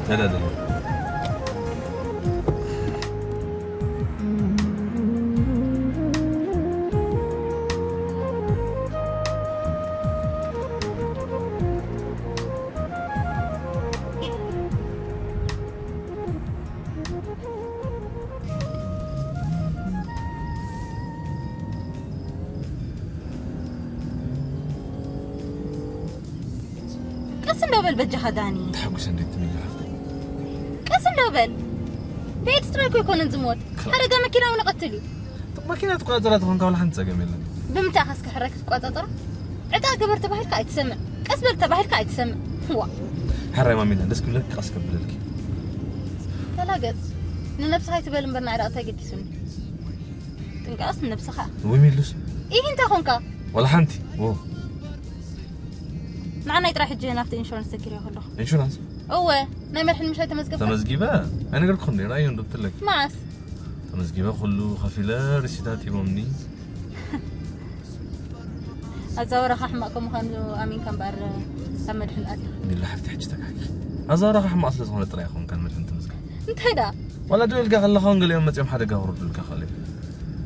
ተዳደለ። ቀስ እንዶ በል በጃኻ ዳኒ። ተሓጉሰ እንዴት ትምኛ ሓፍተይ? ቀስ እንዶ በል። ብኤድስ ጥራይ እኮ ኣይኮነን ዝሞት። ሓደጋ መኪና እውን ይቐትል እዩ። መኪና ትቆጻጸራ ተኾንካ ወላ ሓንቲ ጸገም የለን። ብምንታይ ኢኻ እስኪ ሕራይ ክትቆጻጸራ? ዕጣ ግበር ተባሂልካ ኣይትሰምዕ። ቀስ በል ተባሂልካ ኣይትሰምዕ። ዋ። ሕራይ ማሚና ደስ ክብለኪ ቀስ ከብለልኪ። ተላገጽ። ንነብስኻ ኣይትበል እምበር ንዓይ ደኣ እንታይ ገዲሱኒ? ጥንቃስ ንነብስኻ። ወይ ሚሉስ ኢሂ እንታይ ኾንካ? ወላ ሓንቲ። ዎ ንዓናይ ጥራይ ሕጂ ናብቲ ኢንሹራንስ ዘኪርዮ ከለኹ። ኢንሹራንስ እወ ናይ መድሕን ምሽ ኣይተመዝገብካ? ተመዝጊበ ኣይነገርኩኹም ዲየ ራእዮ እንዶ ትለኪ መዓስ? ተመዝጊበ ኩሉ ከፊለ ሪሲታት ሂቦምኒ። ኣዛወረኻ ሕማቕ ከምዃኑ ኣሚንካ እምበኣር ካብ መድሕን ኣትኻ። ሚሉ ሓፍቲ ሕጂ ተካኪ ኣዛወረኻ ሕማቕ ስለ ዝኾነ ጥራይ ይኸውን ካብ መድሕን ተመዝገብ እንታይ ደኣ? ዋላ ደው ኢልካ ከለኻ እውን ገሊኦም መፂኦም ሓደጋ ክውርዱልካ ይኽእል እዩ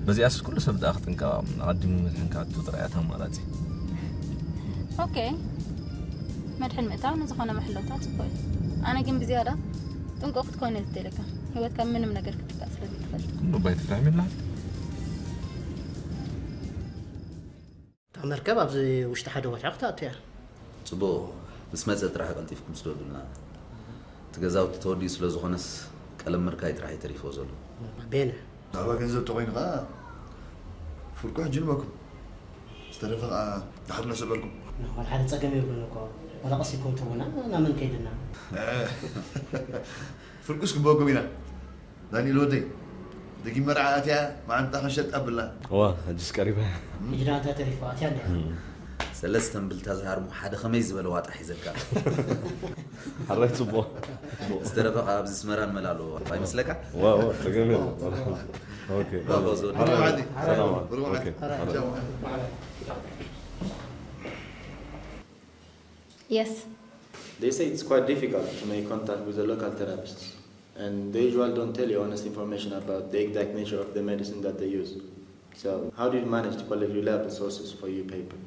በዚኣስ ኩሉ ሰብ ደኣ ክጥንቀቕ ኣቐዲሙ መድሕን ክኣቱ ጥራይ ኣታ ኣማራፂ ኦኬ መድሕን ምእታው ንዝኾነ መሕለውታ ፅቡቅ እዩ ኣነ ግን ብዝያዳ ጥንቁቕ ክትኮን እየ ዝደለካ ህይወትካ ምንም ነገር ክትጥቃዕ ስለ ዘይትፈልጥ ኩሉ ባይ ትፍራሕ ሚላ እታ መርከብ ኣብዚ ውሽጢ ሓደ ወርሒ ክትኣቱ እያ። ፅቡቕ ምስ መፀ ጥራሕ ቀልጢፍኩም ስደዱልና እቲ ገዛውቲ ተወዲኡ ስለ ዝኾነስ ቀለም ምርካይ ጥራሕ እዩ ተሪፍዎ ዘሎ ቤነ ብዛዕባ ገንዘብ ተኾይኑ ከዓ ፍርቁ ሕጂ ንበኩም ዝተረፈ ከዓ ድሓር ነስዕበልኩም ወላ ሓደ ፀገም የብሉን እኮ ወላ ቀስ ኢልኩም ትቡና ናመን ከይድና ፍርቁስ ክበኩም ኢና ዳንኤል ወደይ ደጊም መርዓ ኣትያ መዓንጣ ከሸጥ ኣብላ ዋ ሕጅስ ቀሪባ ሕጂ ደኣ እንታይ ተሪፉ ኣትያ እንዲያ ሰለስተ እምብልታ ዝሃርሙ ሓደ ከመይ ዝበለ ዋጣ ሒዘልካ ሓራይ ፅቡቕ ዝተረፈ ካብ ኣብዚ ስመራ ንመላሉ ኣይመስለካ ዋ ዋ ፀገም የለን ኦኬ ባባ ዝወዲ ሰላም ብሩኽ ኦኬ ጃው Yes. They say it's quite difficult to make contact with the local therapists, and they usually don't tell you honest information about the exact nature of the medicine that they use. So, how do you manage to collect reliable sources for your paper?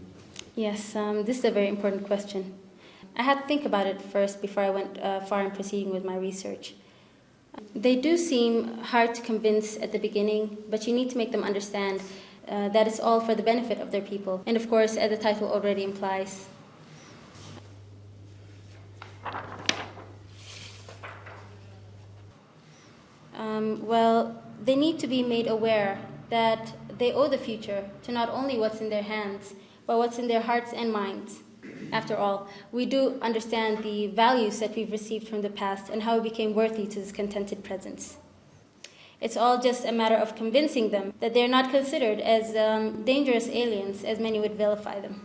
Yes, um, this is a very important question. I had to think about it first before I went uh, far in proceeding with my research. They do seem hard to convince at the beginning, but you need to make them understand uh, that it's all for the benefit of their people. And of course, as the title already implies, um, well, they need to be made aware that they owe the future to not only what's in their hands, but what's in their hearts and minds. After all, we do understand the values that we've received from the past and how we became worthy to this contented presence. It's all just a matter of convincing them that they're not considered as um, dangerous aliens as many would vilify them.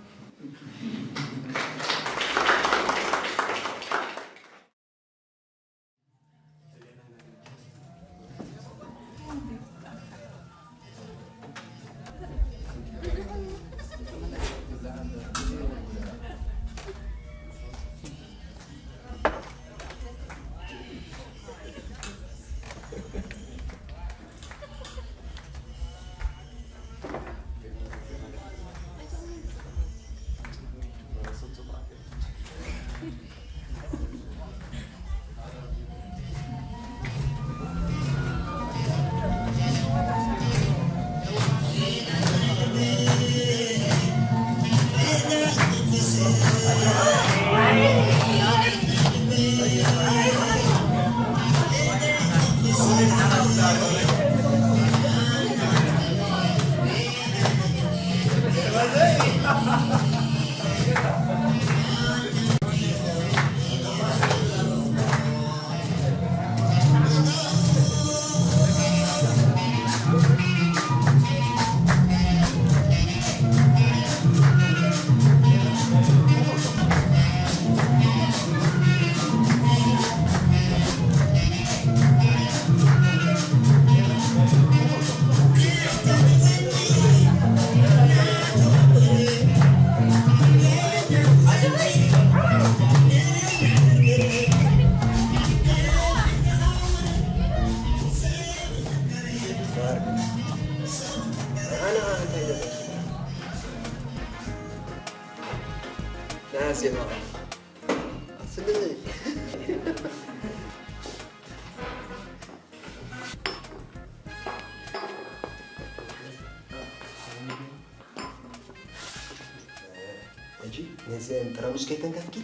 እዘን ጠራሙዝ ከይተንከፍኪ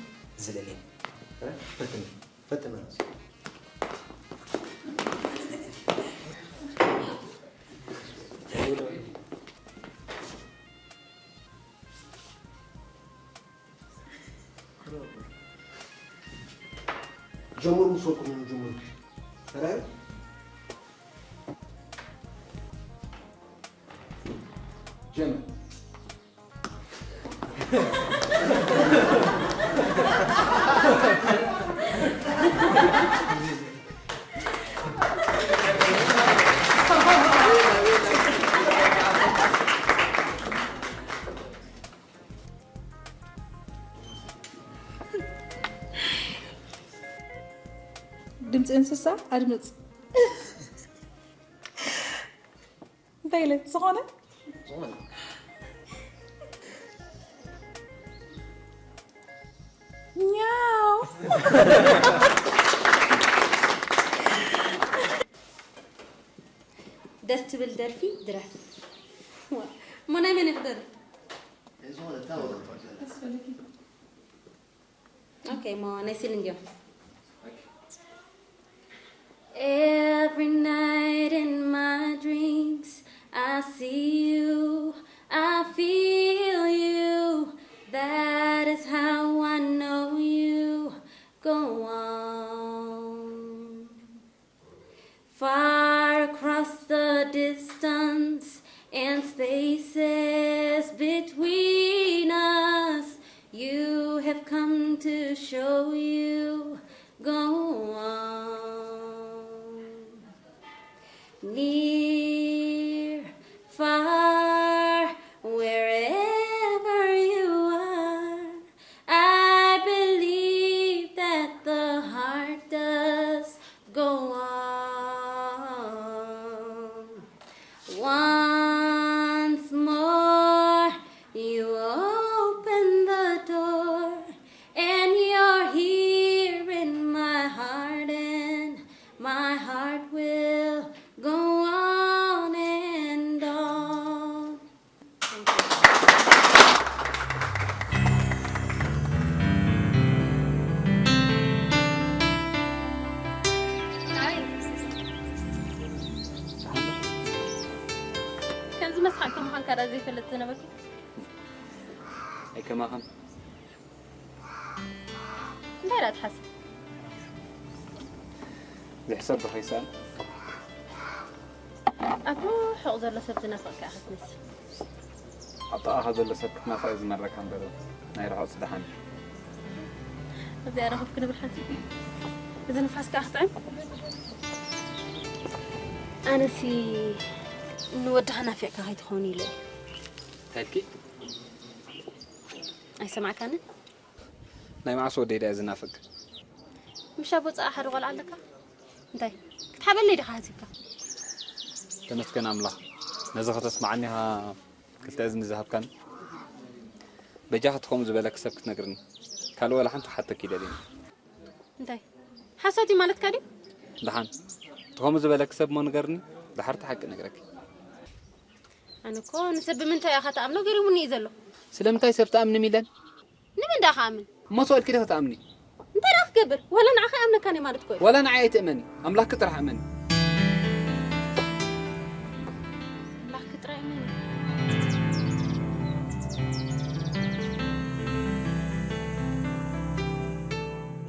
ዝለልየን። እ? ፈትኒ፣ ፈትኒ። ጀምሩ፣ ምስ በልኩም እዮም ጀምሩ። ተራዩ? ጀምር። ድምፂ እንስሳ ኣድምፅ። እንታይ ኢለ? ዝኾነ? ዝኾነ። ኛው። ደስ ትብል ደርፊ ድረፍ። እሞ ናይ መን እዩ ክደርፍ? ኦኬ፣ እሞ ናይ ሲሊን ዲዮን። Every night in my dreams, I see you, I feel you. That is how I know you go on. Far across the distance and spaces between us, you have come to show you go on. Near, far, wherever you are, I believe that the heart does go on. Once more, you open the door, and you're here in my heart, and my heart will go on and on. ከምዚ መስሓቅ ከምዃንካ ዳ ዘይፈልጥ ዝነበርኩ። ኣይከማኻን። እንታይ ዳ ትሓስብ? ዝሕሰብ ዶ ከይሰኣን? ኣብ ርሑቕ ዘሎ ሰብ ዝናፍቕካ ኢኻ ትመስል። ኣብ ጥቓኻ ዘሎ ሰብ ክትናፍቕ እዩ ዝመረካ እምበር ናይ ርሑቕ ጽዳሓን እዩ። እዚኣ ረኸብኩ ንብል ሓንቲ። እዚ ንፋስ ከኣ ክጥዕም። ኣነሲ ንወድኻ ናፊቕካ ከይትኸውን ኢለ እየ። እንታይ ኢልኪ? ኣይሰማዕካንን? ናይ መዓስ ወደይ ድኣ ዝናፍቅ? ምሽ ኣብ ወጻኢ ሓደ ቆልዓ ኣለካ? እንታይ? ክትሓበለይ ዲኻ ሓሲብካ? ተመስገን ኣምላኽ። ነዚ ከተስምዓኒ ኢኻ ክልተ እዝኒ ዝሃብካኒ። በጃኺ እቲ ከምኡ ዝበለኪ ሰብ ክትነግርኒ። ካልእ ዋላ ሓንቲ ክሓተኪ ይደልየኒ። እንታይ? ሓሶት እዩ ማለትካ ድዩ? ደሓን። እቲ ከምኡ ዝበለኪ ሰብ እሞ ንገርኒ፣ ደሓር እቲ ሓቂ ነግረኪ። ኣነ እኮ ንሰብ ብምንታይ ኢኻ ትኣምኖ ገሪሙኒ እዩ ዘሎ። ስለምንታይ ሰብ ትኣምኒ ሚለን? ንመን ደኣ ክኣምን? እሞ ሰው ኢልኪ ዶ ክትኣምኒ? እንታይ ደኣ ክገብር? ዋላ ንዓኻ ይኣምነካን እየ ማለት እኮ እዩ። ዋላ ንዓይ ኣይትእመኒ፣ ኣምላኽኪ ጥራሕ እመኒ። ኣምላኽኪ ጥራይ እመኒ።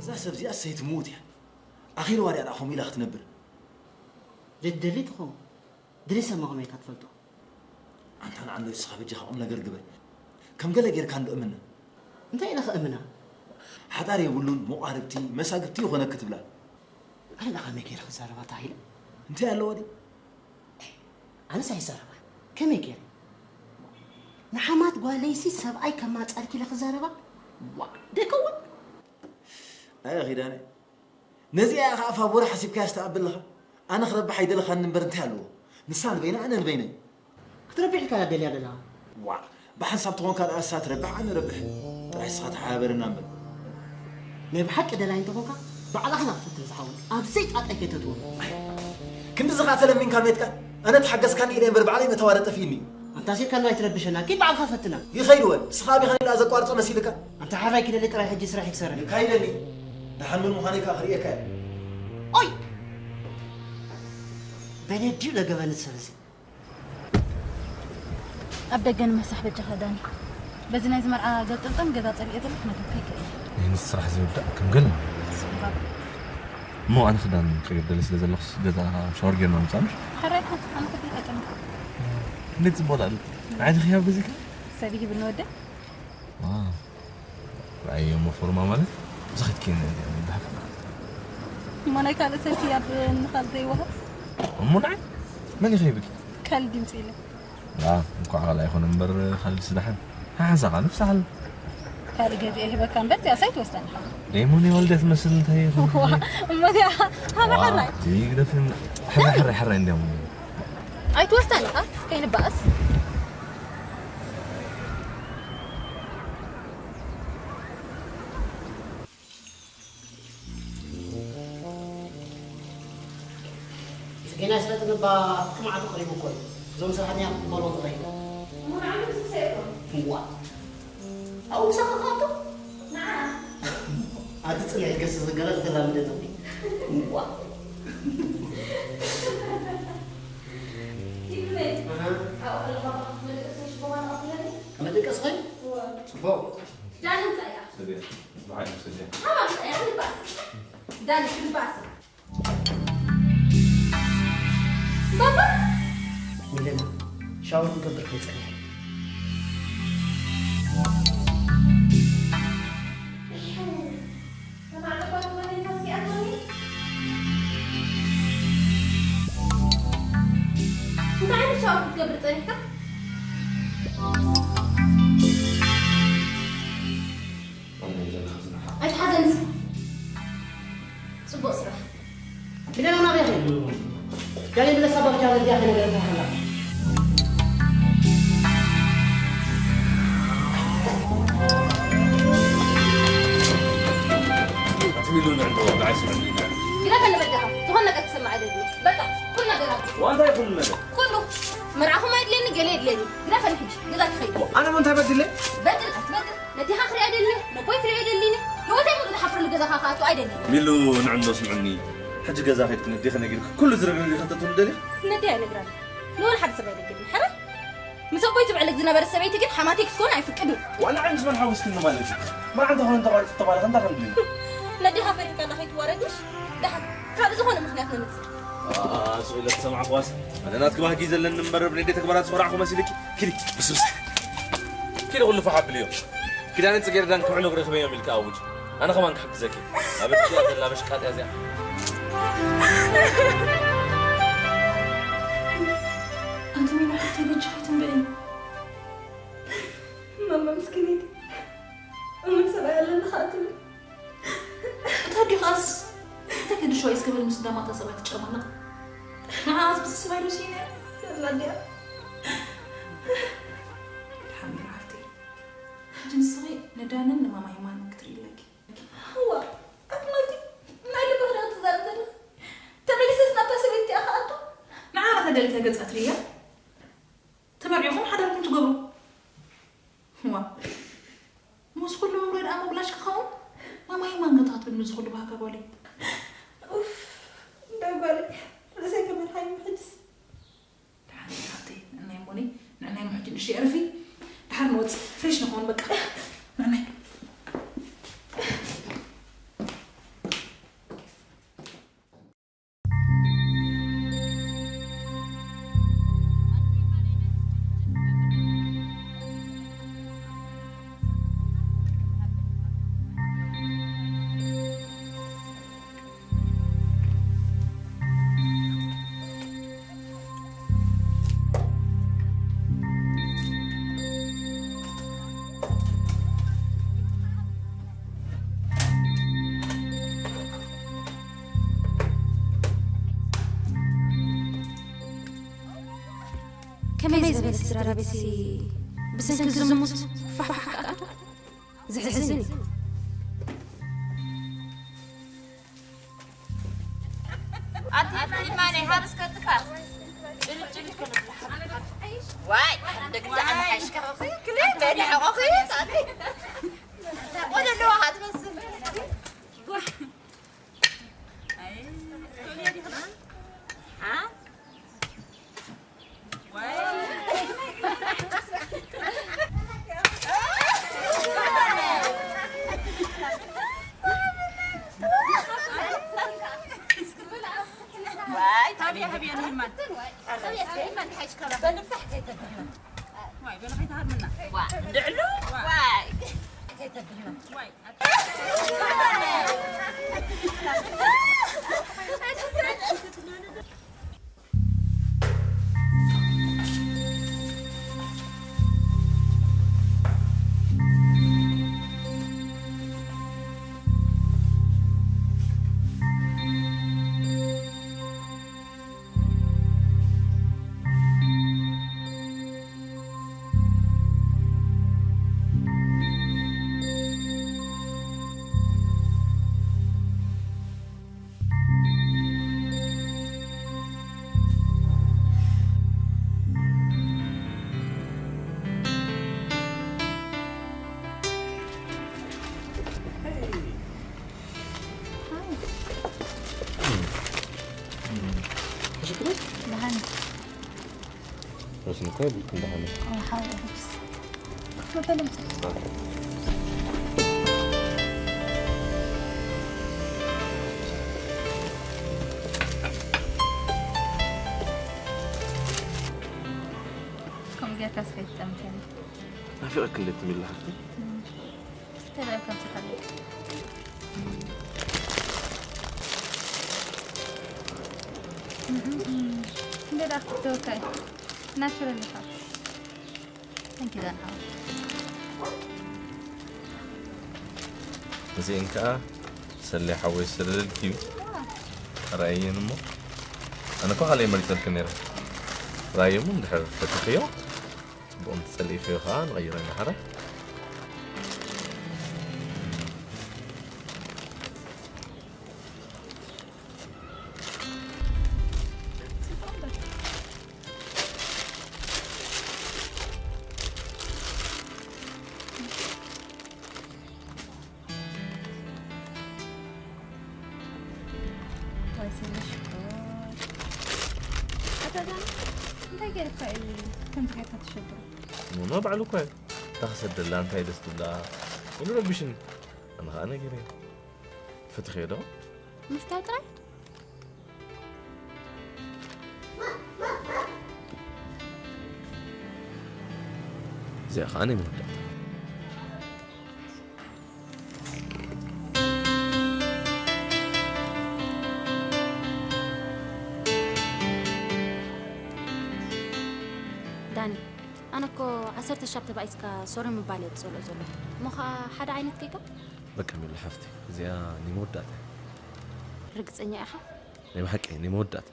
እዛ ሰብ እዚኣ ሰይቲ ምዉት እያ። ኣኺልዋ ድያ ደኣ ከምኡ ኢላ ክትነብር? ዘይትደሊ ትኸውን። ድሌት ሰብ መቐመ ኢልካ ትፈልጦ? ኣንታ ንዓንዶ ንስኻ በጃኻ ቁም ነገር ግበር። ከም ገለ ጌርካ እንዶ እምና። እንታይ ኢለ ክእምና? ሓዳር የብሉን፣ መቋርብቲ፣ መሳግብቲ ይኾነኪ ትብላ። ኣነ ደኣ ከመይ ገይረ ክዛረባ ተባሂለ? እንታይ ኣለዎ ድዩ? ኣነስ ኣይዛረባን። ከመይ ገይረ? ንሓማት ጓለይሲ ሰብኣይ ከማጻልኪ ኢለ ክዛረባ? ዋእ፣ ደይከውን? ኣየ ኺዳነ፣ ነዚኣ ኢኻ ኣፋ ቦራ ሓሲብካያ ዝተኣበለኻ? ኣነ ክረብሕ ኣይደለኻኒ እምበር እንታይ ኣለዎ? ንሳ ንበይና፣ ኣነ ንበይነይ። ክትረብሕ ኢልካ እያ ደልያ ደለኻ። ዋእ፣ ብሓንሳብ ተኾንካ ደኣ ንሳ ትረብሕ፣ ኣነ ረብሕ። ጥራይ ንስኻ ተሓባበረና እምበር። ናይ ብሓቂ ደላይ እንተኾንካ፣ ባዕላኻ ኢና ክፈትን ዝሓወይ። ኣብ ዘይጣጣይ ከይተእትዎ። ክንድዚ ኸኣ ተለሚንካ ሜትካ፣ ኣነ ተሓገዝካኒ ኢለ እምበር ባዕለይ መተዋረ ጠፊእኒ። ኣንታ ሴካ ንዋይ ትረብሸና፣ ኪድ ባዕልኻ ፈትና። ይኸይድ ወ፣ ንስኻ ኣቢኻ ኢላ ዘቋርጾ መሲልካ? ተሓራይ ኪደሊ ጥራይ ሕጂ ስራሕ ይክሰርሕ። ልካ ኢለኒ። ደሓን መን ምዃነይ ከኣ ክርእየካ እየ። ኦይ! በነድዩ ለገበኒ ሰብ እዚ። ኣብ ደገ ንምሕሳሕ በጃኻ ዳኒ። በዚ ናይዚ መርዓ ገጥልጠም ገዛ ጸሊኤ ዘለኹ ክነግረካ ይክእል እየ። ይህን ስራሕ ዘይውዳእ ከም ገለ። ጽቡቕ። እሞ ኣነ ክዳን ክቕይር ደልየ ስለ ዘለኹስ ገዛ ሻወር ጌርና ምጻእ ምሽ? ሕራይ ኢኻ፣ ኣነ ክፍሊ ከቀምጥ። እንዴት ጽቡቕ ዳኣ። ንዓይ ድኺ ኣብ ገዚእካ? ሰብ ይሂብኒ ወደይ? ዋው። ረኣዮ እሞ ፎርማ ማለት እዛ ኸይትኪን እያ ዝብሃል። እሞ ናይ ካልእ ሰልፊ ኣብ ንኻል ዘይወሃብ? እሞ ንዓይ መን ይኸይብኪ? ካልእ ድምፂ ኢለ። ዋ፣ እንኳዕ ካልእ ኣይኮነ እምበር ካልእ ስዳሕን። ሓሓንሳ ካልእ ፍሳሓል። ካልእ ገዚአ ሂበካ እምበር እዚኣ ሳይት ወስዳን። ደይሞን የወልደ ትመስል እንታይ ይኹን? ዋ፣ እሞ እዚኣ ሃባ ዋ፣ ሓራይ። ይግደፍን። ሕራይ፣ ሕራይ፣ ሕራይ እንዲያውም። ኣይትወስዳን ኢኻ፣ ከይንባእስ። ጽጌና ይፍለጥን እባ ክማዓቱ ቀሪቡ እኮ እዩ። እዞም ሰራሕተኛ ክትበልዎ ትኽእል። እሞ ንዓይ ምስ ምሳይ እኮ። እዋ። ኣብኡ ምሳኻ ከኣቱ? ንዓ። ኣቲ ጽንዕቲ ገስ ዝገለ ዝተላምደ ነቢ። እዋ። ይብለይ። ኣሃ። ኣብኡ ከለኻ መደቀሲ ሽጎማ ትኣኽለኒ? መደቀሲ ኸይ? እዋ። ጽቡቕ። ዳኒ እንታይ እያ? ሰድያ። ብሓቂ ሰድያ። ሃባ እንታይ እያ? ክንባስ። ዳኒ ክንባስ። ባባ! ሚለና፣ ሻወር ክገብር ከይጸንሐ። እንታይ ዓይነት ሻወር ክትገብር ጸኒሕካ? ኣይትሓዘንስ። ጽቡቕ ስራሕ። ሚለና ናበይ ኸይዱ? ጃኒ ብለሳ ባልቻ ነዲያ ከይነገረታ ሃላ። ኣቲ ሚሉ ንዕዶ ንዓይ ስምዕኒ። ግደፈኒ በጃኻ። ዝኾነ ነገር ክሰምዕ ኣይደልን። በቃ፣ ኩሉ ነገር ኣብዚሑ። ዋንታ ይኹን ነገር። ኩሉ። መርዓኹም ኣየድልየኒ፣ ገለ የድልየኒ። ግደፈኒ ሕጂ። ገዛ ክኸይድ። ኣነ ሞ እንታይ በዲለ? በድል፣ ኣትበድል። ነዲኻ ክሪኣ ደልየ፣ ነቦይ ክሪኦ ደሊኒ። ህይወተይ ሙሉ ዝሓፍረሉ ገዛኻ ክኣቱ ኣይደልን። ሚሉ ንዕዶ ስምዕኒ። ሕጂ ገዛ ኸይድኪ ነዲኺ ነጊርኪ ኩሉ ዝረግረግ ኢኺ ተትብሊ ደሊኺ? ነዲ ኣይነግራን። ንወላ ሓደ ሰብ ኣይነግርን። ሕራይ? ምስ ኣቦይ ትብዕልግ ዝነበረት ሰበይቲ ግን ሓማተይ ክትኮን ኣይፍቅድን። ዋላ ዓይንስ መን ሓዊስክኒ ማለት እዩ? መርዓ እንተኾነ እንተቋሪፁ ተባለ ከምታ ከም ድዩ? ነዲኻ ፈሪሕካ እና ከይትዋረድ ምሽ? ደሓን ካልእ ዝኾነ ምኽንያት ነምፅእ። ኣኣ፣ ስቕ ኢለ ተሰማዕኩዋስ። ኣነ ናትኪ ባህጊ ዘለኒ እምበር ብነደይ ተግባራት ዝኾራዕኩ መሲልኪ? ኪዲ፣ ብስብስ። ኪዲ ኩሉ ፋሕ ኣብልዮ። ኪዳነ ጽጌረዳን ክሕሉ ክረኽበዮም ኢልካ ኣውጅ። ኣነ ከማን ክሕግዘኪ። ኣበይ እያ ዘላ በሽቃጥ እያ እዚኣ? ኣንቲ ሚና ሓፍተይ በጃኺ ትንበይኒ። ማማ ምስኪነይቲ። እሙን ሰብኣይ ኣለኒ ኸኣ ትብል። እታ ኣዲኻስ እንታይ ከድሽዋ እዩ ዝከበል ምስ ዳማታ ሰብኣይ ትጨማለቕ? ንዓኣስ ብስስባይ ዶ ስኢነ? ኣላ ድያ? ድሓን ሓፍተይ። ሕጂ ንስኺ ንዳንን ንማማይ ማን ክትርኢ ኣለኪ። እዋ፣ ኣቲ ማልቲ፣ ናይ ልብኺ ዶ ትዛረብ ዘለኺ? ተመሊሰስ ናብታ ሰበይቲ እያ ክኣቱ? ንዓ ተደሊካ ገጻ ትርእያ? ተመርዒኹም ሓዳርኩም ትገብሩ። እዋ፣ ምስ ኩሉ ምውረድ ኣሞ ብላሽ ክኸውን? ማማይ ማን ገታ ክትብል ምስ ኩሉ ባህካ ጓለይ? ኡፍ፣ እንዳ ጓለይ፣ ርእሰይ ከመርሓኒ ሕጅስ። ደሓን ሓፍተይ፣ ንዕናይ እሞኒ፣ ንዕናይ እሞ ሕጂ ንእሽተይ ዕረፊ። ደሓር ንወጽእ፣ ፍሬሽ ንኸውን በቃ። ንዕናይ። ከመይ ዝበለ ስድራ ቤትሲ ብሰንኪ ዝሙት ፋሕፋሕ ክኣቱ? ዘሕዝን እዩ። ኣቲ ማኒ ማኒ ሃብስ ከጥፋ። ጭልጭል ከነብላ። ዋይ፣ ደግ ደኣ ሓሽካ ኾኺ፣ ክለ በድሐ ኾኺ፣ ጻኒ። ወደ ኣለዋ ትመስል። ኣይ፣ ሶልያ ዲኻ? ኣ? ዋይ፣ ታዲያ ሃብያ ንህልማን። ዋይ፣ በለ ከይትሃርምና። ዋ፣ እንድዕሉ? ዋይ። ዋይ። ደሓን። ራስን እኮ የብልኩን ደሓን። ኣዎ፣ ሓው ኦፊስ። መበለ ምጽእ። ከምኡ ጌርካስ ከይትጠምተኒ። ናፊቐክን ዶ ትሚሊ ሓፍተይ? እም። እንታይ በለ ከምዚ ከሎ? እም፣ እም፣ እም። እንደ ደኣ ክትወካይ። ናቹራል ኢኻ። Thank you፣ ዳን ሓወይ። እዚኤን ከኣ ሰሌ ሓወይ ዝሰደደልኪ እዩ። ዋው። ርኣየን እሞ። ኣነ እኮ ካልኣይ መሪጸልኪ ነይረ። ርኣየ እሞ እንድሕር ፈቲኽዮ፣ ጽቡቕ እንተጸሊእክዮ ከኣ ንቐይሮ ኢና ሓራ። ዋይ፣ ስለ ሽኮር። ኣታ ዳኒ፣ እንታይ ገይርካ እዩ ከምዚ ጌርካ ትሸግሮ? ኖኖ ባዕሉ እኮ እዩ። እታ ክሰደላ እንታይ ደስ ትብላ? ኢሉ ረቢሽኒ። ኣነ ኸኣ ነጊረዮ። ፈቲኽዮ ዶ? ምፍታው ጥራይ? እዚኣ ኸኣ ናይ መወዳእታ። ዳኒ፣ ኣነ እኮ ዓሰርተ ሻብ ተባኢስካ ሶሪ ምባል እየ ዝጸልኦ ዘለኹ። እሞ ኸኣ ሓደ ዓይነት ጌጋ? በቃ ሚሉ ሓፍቲ፣ እዚኣ ናይ መወዳእታ እያ። ርግጸኛ ኢኻ? ናይ ብሓቂ ናይ መወዳእታ።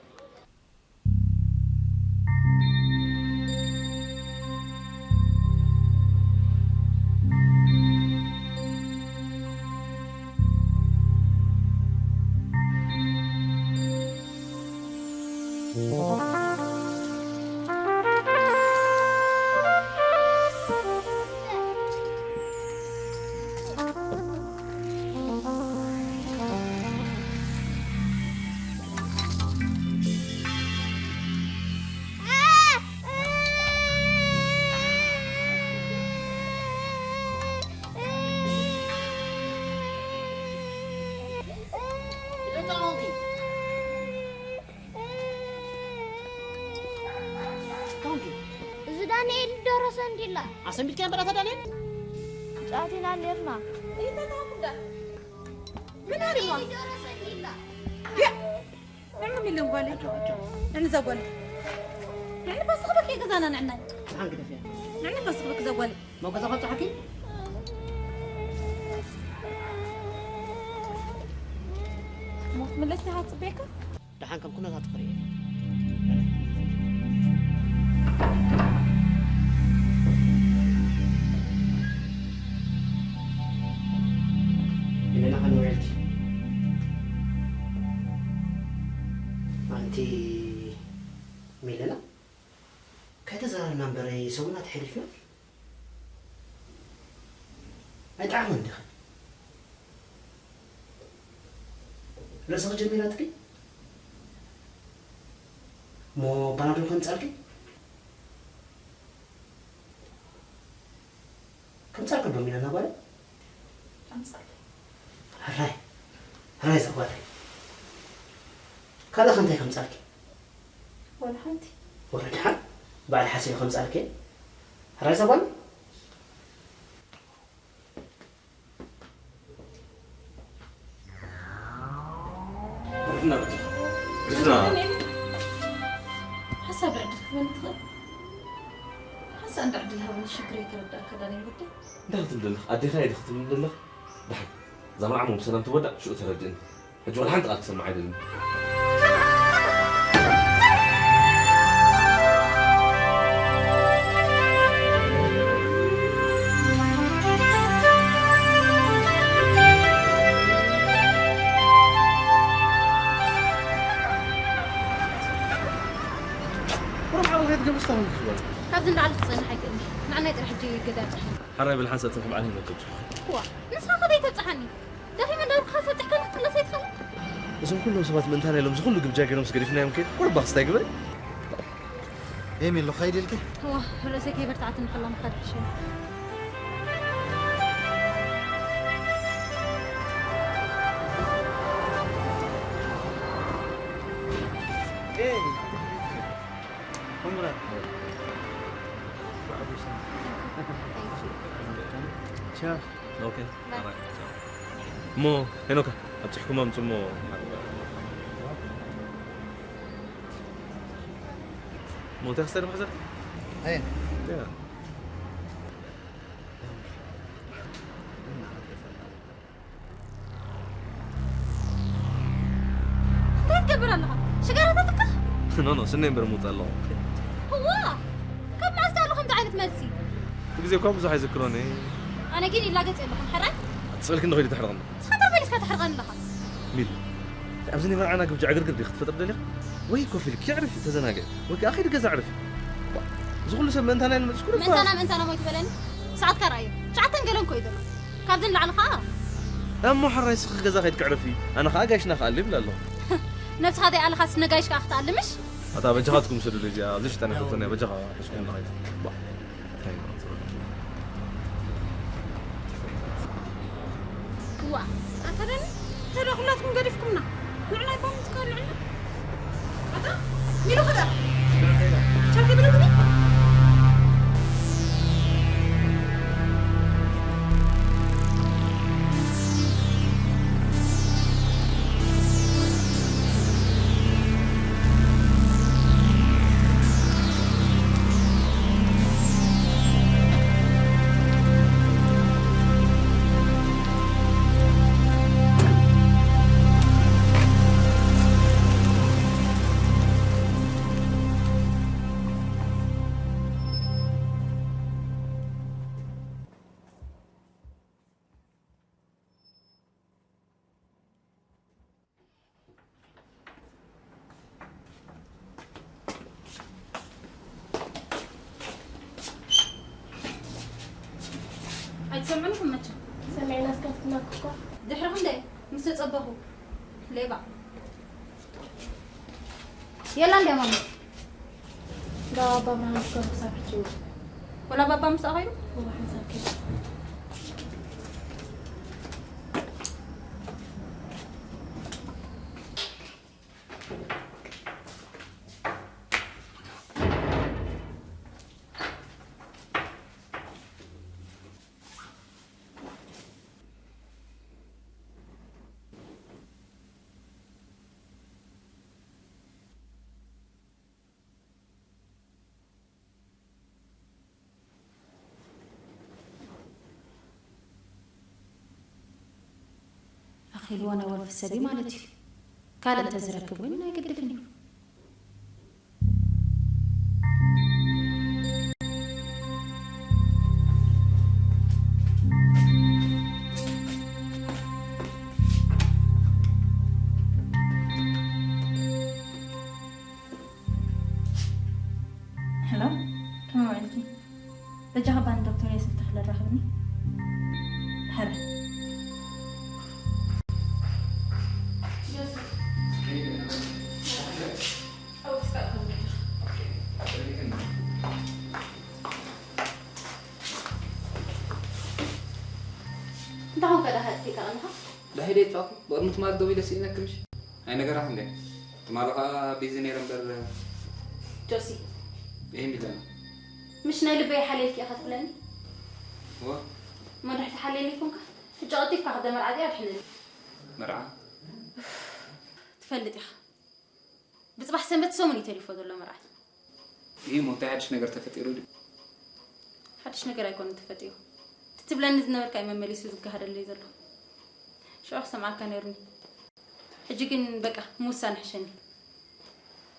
እዚ ዳንኤል ደረሰ እንዲላ። ኣሰንቢድካዮ በላታ ዳንኤል? ጫት ኢና ኔርና። ይተታኩዳ። ምን ኣሪማ? ደረሰ እንዲላ። ያ! ንዕም ኢለን ጓለይ። ኣጆ፣ ኣጆ። ንዕም እዛ ጓለይ። ንዕም ባስኽበክ ገዛና ንዕናይ። ሰሓን ግደፍያ። ንዕም ባስኽበክ እዛ ጓለይ። ሞ ገዛ ከብጽሓኪ? ሞት መለስቲ ሃጽቤካ? ደሓን ከም ኩነታቱ ክርኢ። ሚለና ከነውዕልኪ። ኣንቲ ሚለና፣ ከይተዘራረብና እምበረይ ሰሙናት ሓሊፍና። ኣይጠዓመን ዲኺ? ርእስኺ ጀሚራትኪ? እሞ ፓናዶል ከምጻልኪ? ከምጻልኪ ዶ ሚለና ጓል? ከምጻልኪ። ሕራይ። ሕራይ እዛ ጓል። ካልእ ከ እንታይ ከምጻልኪ? ወላ ሓንቲ። ወረ ደሓን በዓል ሓሲበ ከምጻልኪ። ሕራይ እዛ ጓል። ርፍና በጃ። ርፍና። ሓሳብ ዕድል ክትበኒ ትኽእል። ሓንሳእ እንዳ ዕድል ሃበኒ ሽግረይ ክርዳእካ ዳንኤል ወደይ። እንታይ ክትብል ዘለኽ? ኣዴኻ እየ ዶ ክትብል ዘለኽ? ደሓን። እዛ መርዓ እሞ ብሰላም ትወዳእ፣ ሽዑ ተረድእኒ። ሕጂ ዋላ ሓንቲ ቃል ክሰምዕ ኣይደልን። ቁሩብ ሓው ከይትገብስ ታውን ትኽእል። ካብዚ ንላዕሊ ክጸንሕ ኣይክእልን። ንዓናይ ጥራሕ ሕጂ ገዛ ኣብጽሐኒ። ሓራይ ብል ሓንሳእ ትንኪ በዓል ሂወት ተብጽሑ። እዋ፣ ንስኻ ከ ዘይተብጽሓኒ? ደኺመ እንዳበልኩኻ ሰብቲሕካኒ ክትምለስ ኣይትኽእልን? እዞም ኩሎም ሰባት ምእንታና ኢሎም እዚ ኩሉ ግብጃ ገይሮም ስገዲፍናዮም ከ ቁርባ ክስታይ ግበር። ኤሚሎ፣ ኸይድ ኢልኪ? እዋ፣ ርእሰይ ከይበርትዓትኒ ከላ ምኻድ ይሕሸኒ። ኤ፣ ኮንግራ። ቻው። ኦኬ። ኣራይ። እሞ ሄኖካ ኣብፅሕኩም ኣምፁ እሞ። እሞ እንታይ ክስታይ ዶ መሕዘር? ኣየ። ያ። እንታይ ትገብር ኣለኻ? ሽጋራ ተትካ? ኖ፣ ኖ፣ ስነይ እምበር ምውፅ ኣለኹ። እዋ! ካብ መዓስ ኣሎ ከምዚ ዓይነት መልሲ? እቲ ግዜ እኳ ብዙሕ ኣይዝክሮን እየ። ኣነ ግን ይላገጽ የለኹን፣ ሕራይ? ኣትስእልኪ እንዶ ከይዱ ተሕርቕኒ። ንስኻ እንታይ መሊስካ ተሕርቐኒ ኣለኻ? ሚሊ፣ ኣብዚ ናይ መርዓና ግብጃ ዕግርግር ዲኺ ክትፈጥሪ ደሊኻ? ወይ ኮፍ ኢልኪ ኣዕርፊ፣ ተዘናግዒ። ወይ ከኣ ከይዲ ገዛ ኣዕርፊ። ዋ፣ እዚ ኩሉ ሰብ ምእንታና ኢሉ መጺኡ እኮ። ምእንታና፣ ምእንታና ሞይቱ በለኒ። ሰዓትካ ረኣዮ። ትሽዓተን ገለን እኮ እዩ ዘሎ። ካብዚ ንላዕሊ ኸኣ። እሞ ሕራይ ንስኺ ገዛ ከይድኪ ዕረፊ። ኣነ ኸኣ ጋይሽና ክኣሊ ይብል ኣለኹ። ነብስኻ ዘይኣለኻስ ነጋይሽ ከኣ ክትኣሊ ምሽ? ኣታ በጃኻትኩም ስደዱ እዚኣ። ኣብዚ ሽታ ነፈተና በጃኻ። እስኩም ንኸይድ። ባ። እንታይ ነው? ዋ፣ ኣታ ደኒ፣ ተሎ ኩላትኩም ገዲፍኩምና። ንዕና ይባም ትካል ንዕና። ኣታ፣ ሚሉ ክዳ። ቻው ከይበለትኒ። ኣይትሰምዕን ኢኹም መቸም። ሰሚዕና እስከ ክትናኩ እኳ። ድሕሪ ክንደይ ምስ ተጸበኹ። ሌባ። የላ እንድያ ማማ። እንዳ ባባ ብርሃን ክሳብ ክሳብ ሕጂ። ወላ ባባ ምሳኣ ኸይዱ? እዋ፣ ሓንሳብ ከይዱ። ኣኺልዎ ናይ ወልፊ ሰብ እዩ ማለት እዩ። ካልእ እንተዝረክብ እውን ኣይግድፍን እዩ። ሄሎ፣ ከመይ ውዒልኪ? በጃኻ ባኒ ዶክተር የስልቲ ክለራኽብኒ? ሕረ። ሄደ ይጥፋኹ። ብቕድሚ ትማል ደው ኢለ ስኢነኪ ምሽ? ኣይነገራኽን ድየ? ትማል ኸኣ ቢዚ ነይረ እምበር። ጆሲ። ይህም ይለና። ምሽ ናይ ልበይ ሓልየልኪ ኢኻ ትብለኒ? እወ። እሞ ድሕሪ ተሓልየኒ ይኹንካ? ሕጂ ቀልጢፍካ ክደ መርዓ ድያ ኣድሕነኒ። መርዓ? ትፈልጥ ኢኻ። ብጽባሕ ሰንበት ሰሙን እዩ ተሪፎ ዘሎ መርዓት። ይህ እሞ እንታይ ሓድሽ ነገር ተፈጢሩ ድዩ? ሓድሽ ነገር ኣይኮነን ተፈጢሩ። እቲ ትብለኒ ዝነበርካ እዩ መመሊሱ ዝገሃደለይ ዘሎ። ሽዑ ክሰምዓካ ነይሩኒ። ሕጂ ግን በቃ ምውሳን ሕሸኒ።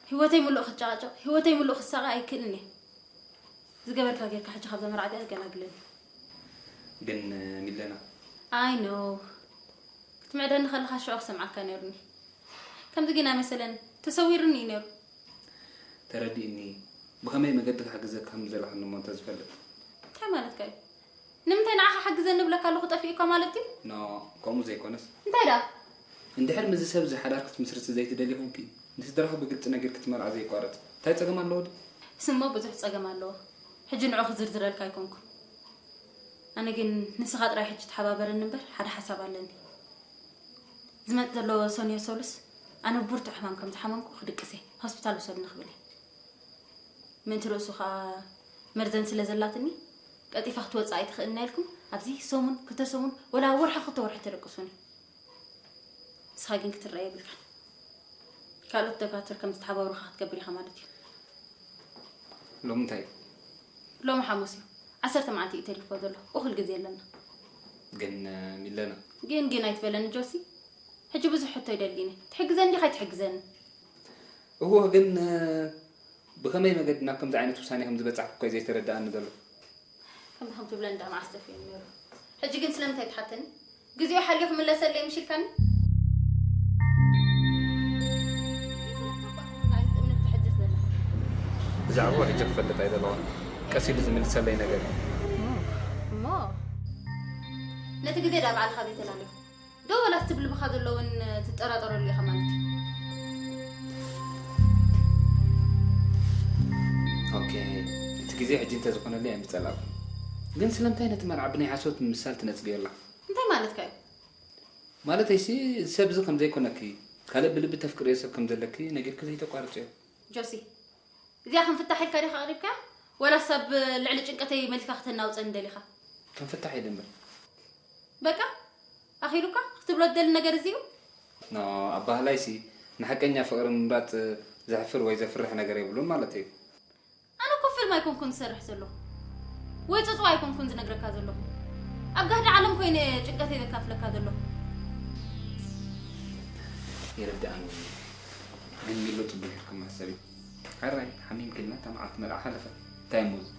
ህይወተይ ምሉእ ክጨቃጨቕ፣ ህይወተይ ምሉእ ክሳቐ ኣይክእልን እየ። ዝገበርካ ጌርካ ሕጂ ካብዛ መርዓት እያ ገላግለኒ። ግን ሚለና። ኣይ ኖ። ክትምዕደኒ ከለኻ ሽዑ ክሰምዓካ ነይሩኒ። ከምዚ ግን ኣይመሰለን። ተሰዊሩኒ እዩ ነይሩ። ተረዲእኒ። ብኸመይ መገዲ ክሕግዘካ ከም ዘለኽኒ እሞ እንተዝፈልጥ። እንታይ ማለትካ እዩ? ንምንታይ ንዓኻ ሓግዘኒ እብለካ ኣለኹ ጠፊኡካ ማለት ድዩ? ኖ፣ ከምኡ ዘይኮነስ። እንታይ ደኣ? እንድሕር ምስዚ ሰብ እዚ ሓዳር ክትምስርቲ ዘይትደሊ ኮይንኪ፣ ንስድራኺ ብግልጺ ነጊርኪ እቲ መርዓ ዘየቋርጽ እንታይ ጸገም ኣለዎ ድዩ? እሱሞ ብዙሕ ጸገም ኣለዎ። ሕጂ ንዑ ክዝርዝረልካ ኣይኮንኩን። ኣነ ግን ንስኻ ጥራይ ሕጂ ተሓባበረኒ እምበር ሓደ ሓሳብ ኣለኒ። ዝመጽእ ዘሎ ሰኑዮ ሰሉስ ኣነ ብርቱዕ ሕማም ከም ዝሓመምኩ ክድቅስ እየ። ሆስፒታል ውሰዱኒ ክብል እየ። ምእንቲ ርእሱ ኸኣ መርዘን ስለ ዘላትኒ ቀልጢፋ ክትወጽእ ኣይትኽእልን ኢልኩም ኣብዚ ሰሙን ክልተ ሰሙን ወላ ወርሒ ክልተ ወርሒ ተደቅሱኒ። ንስኻ ግን ክትረአ የብልካን። ካልኦት ደጋትር ከም ዝተሓባብሩኻ ክትገብር ኢኻ ማለት እዩ። ሎሚ እንታይ እዩ? ሎሚ ሓሙስ እዩ። ዓሰርተ መዓልቲ እዩ ተሪፎ ዘሎ። እኹል ግዜ ኣለና። ግን ሚለና። ግን ግን ኣይትበለኒ ጆሲ። ሕጂ ብዙሕ ሕቶ ይደልይኒ። ትሕግዘኒ ዲኻ ኣይትሕግዘኒ? እወ ግን ብኸመይ መገዲ ናብ ከምዚ ዓይነት ውሳኔ ከም ዝበጻሕኩ እኮ እዩ ዘይተረድኣኒ ዘሎ። ከምዚ ከም ትብለኒ ደኣ መዓስ ጠፊኡ ነይሩ። ሕጂ ግን ስለምንታይ ትሓተኒ? ግዜኡ ሓልዩ ክምለሰለይ ምሽ ኢልካኒ? ብዛዕባኡ ሕጂ ክፈልጥ ኣይደለኹን። ቀስ ኢሉ ዝምልሰለይ ነገር እዩ። እሞ ነቲ ግዜ ደኣ ባዕልኻ ዘይተላለኹ። ዶ ወላስ እቲ ብልብኻ ዘሎ እውን ትጠራጠረሉ ኢኻ ማለት እዩ? ኦኬ፣ እቲ ግዜ ሕጂ እንተዝኾነለይ ኣይምጸላእኩን። ግን ስለምንታይ ነቲ መርዓ ብናይ ሓሶት ምምሳል ትነጽግዮ ኣለኻ? እንታይ ማለትካ እዩ? ማለተይሲ፣ እዚ ሰብ እዚ ከም ዘይኮነኪ፣ ካልእ ብልቢ ተፍቅርዮ ሰብ ከም ዘለኪ ነጊርኪ ዘይተቋርጽዮ። ጆሲ፣ እዚኣ ክንፍታሕ ኢልካ ዲኻ ኣቕሪብካያ? ወላስ ኣብ ልዕሊ ጭንቀተይ መሊስካ ከተናውጸኒ ደሊኻ? ክንፍታሕ ኢለ እምበር። በቃ? ኣኺሉካ? ክትብሎ ትደሊ ነገር እዚ እዩ? ኖ፣ ኣባህላይሲ፣ ንሓቀኛ ፍቕሪ ምምራጽ ዘሕፍር ወይ ዘፍርሕ ነገር የብሉን ማለት እዩ። ኣነ እኮ ፊልም ኣይኮንኩን ዝሰርሕ ዘለኹ። ወይ ጽጽዋ ኣይኮንኩን ዝነግረካ ዘለኹ። ኣብ ጋህዲ ዓለም ኮይነ እየ ጭንቀተይ ዘካፍለካ ዘለኹ። ይርድኣኒ። ግን ሚሎ ጽቡቕ ጌርካ መሕሰቢ። ሕራይ፣ ሓሚምኪ ኢልና እታ መዓልቲ መርዓ ሓለፈት። እንታይ እሞ እዚ?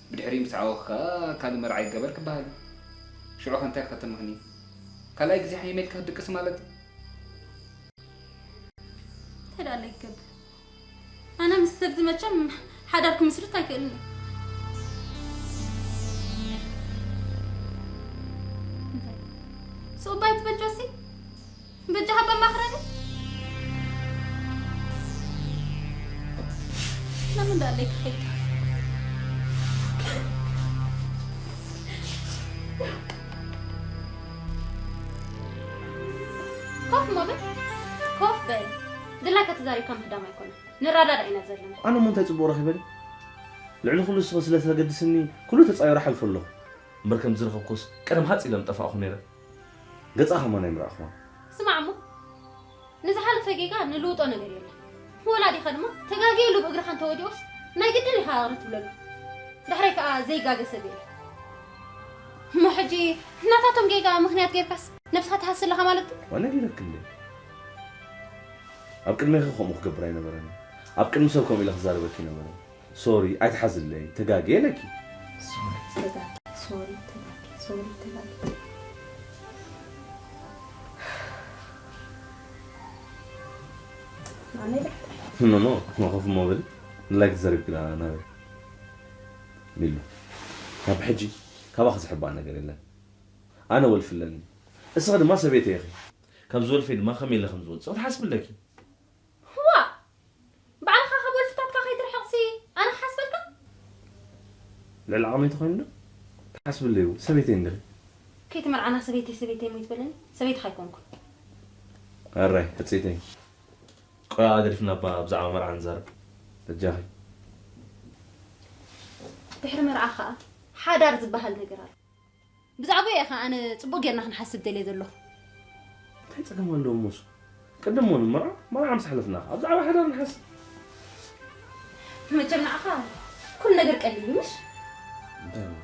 ብድሕሪኡ ምስ ዓወኽካ ካልእ መርዓ ይገበር ክበሃል እዩ። ሽዑ ከ እንታይ ከተምኽኒ? ካልኣይ ግዜ ሓሚመ ኢልካ ክትድቅሲ ማለት እዩ። እንታይ ደኣ ኣሎ ይገብር? ኣነ ምስ ሰብዚ መቸም ሓዳር ክምስርት ኣይክእልን እየ። እንታይ? ስኡባ ኣይትበል ጆሲ? በጃኻ በማኽረኒ? ለምን ደኣ ኣሎ ይክኸይድ? ኮፍ እሞ በል። ኮፍ በል። ድላይካ ተዛሪብካ ምህዳም ኣይኮነን። ንረዳዳእ ኢና ዘለና። ኣነ እሞ እንታይ ጽቡቕ ረኺበ ድየ? ልዕሊ ኩሉ ንስኺ ስለ ተገድስኒ ኩሉ ተጻዊረ ሓልፈ ኣለኹ። እምበር ከም ዝረኸብኩስ ቀደም ሃጽ ኢለ ምጠፋእኹ ነይረ። ገጻ ከማን ኣይምረኣኹዋን። ስማዕ እሞ፣ ንዝሓለፈ ጌጋ ንልውጦ ነገር የለን። ወላዲኻ ድማ ተጋግየ ኢሉ ብእግርኻ እንተወዲቑስ ናይ ግድን ኢኻ ይቕረ ትብለሉ። ዳሕራይ ከኣ ዘይጋገ ሰብ የለን። እሞ ሕጂ ናታቶም ጌጋ ምኽንያት ጌርካስ ነብስኻ ትሃሲ ኣለኻ ማለት ድዩ? ዋና ነጊረኪ እንዴ? ኣብ ቅድሜኺ ከምኡ ክገብር ኣይነበረን። ኣብ ቅድሚ ሰብ ከምኡ ኢለ ክዛረበኪ ኣይነበረን። ሶሪ፣ ኣይትሓዝለይ፣ ተጋግየ ኢለኪ። ሶሪ፣ ተጋግየ፣ ሶሪ፣ ተጋግየ፣ ሶሪ፣ ተጋግየ። ኣነ ኢለ። ኖ፣ ኖ፣ ኖ፣ ኮፍ እሞ በሊ። ንላይክ ተዘሪብኪ ደኣ ናበይ? ሚሉ፣ ካብ ሕጂ ካባኺ ዝሕባእ ነገር የለን። ኣነ ወልፊ ኣለኒ። እስኺ ድማ ሰበይተይ ኢኺ። ካብዚ ወልፈይ ድማ ከመይ ኢለ ከም ዝወጽእ ክትሓስቢ ኣለኪ። ዋእ! ባዕልኻ ካብ ወልፍታትካ ከይትርሕቕሲ ኣነ ክሓስበልካ? ልዕሊ ዓቕመይ ተኾይኑ ዶ? ትሓስብለይ እውን ሰበይተይ እንዲኺ። ከይትመርዓና ሰበይተይ ሰበይተይ እሞ ይትበለኒ? ሰበይትኻ ኣይኮንኩን። ኣራይ፣ ሕጽይተይ። ቆይ ኣደሪፍና እባ ብዛዕባ መርዓ ንዛረብ። በጃኺ። ድሕሪ መርዓ ኸኣ ሓዳር ዝበሃል ነገር ኣሎ። ብዛዕባኡ እየ ኸኣ ኣነ ጽቡቕ ጌርና ክንሓስብ ደልየ ዘለኹ። እንታይ ጸገም ኣለዎ እሞ እሱ? ቅድም እሞ ንመርዓ፣ መርዓ ምስ ሓለፍና ኸኣ ብዛዕባ ሓዳር ንሓስብ። መቸም ንዓኻ ኩሉ ነገር ቀሊል እዩ፣ ምሽ? እንታይ እሞ?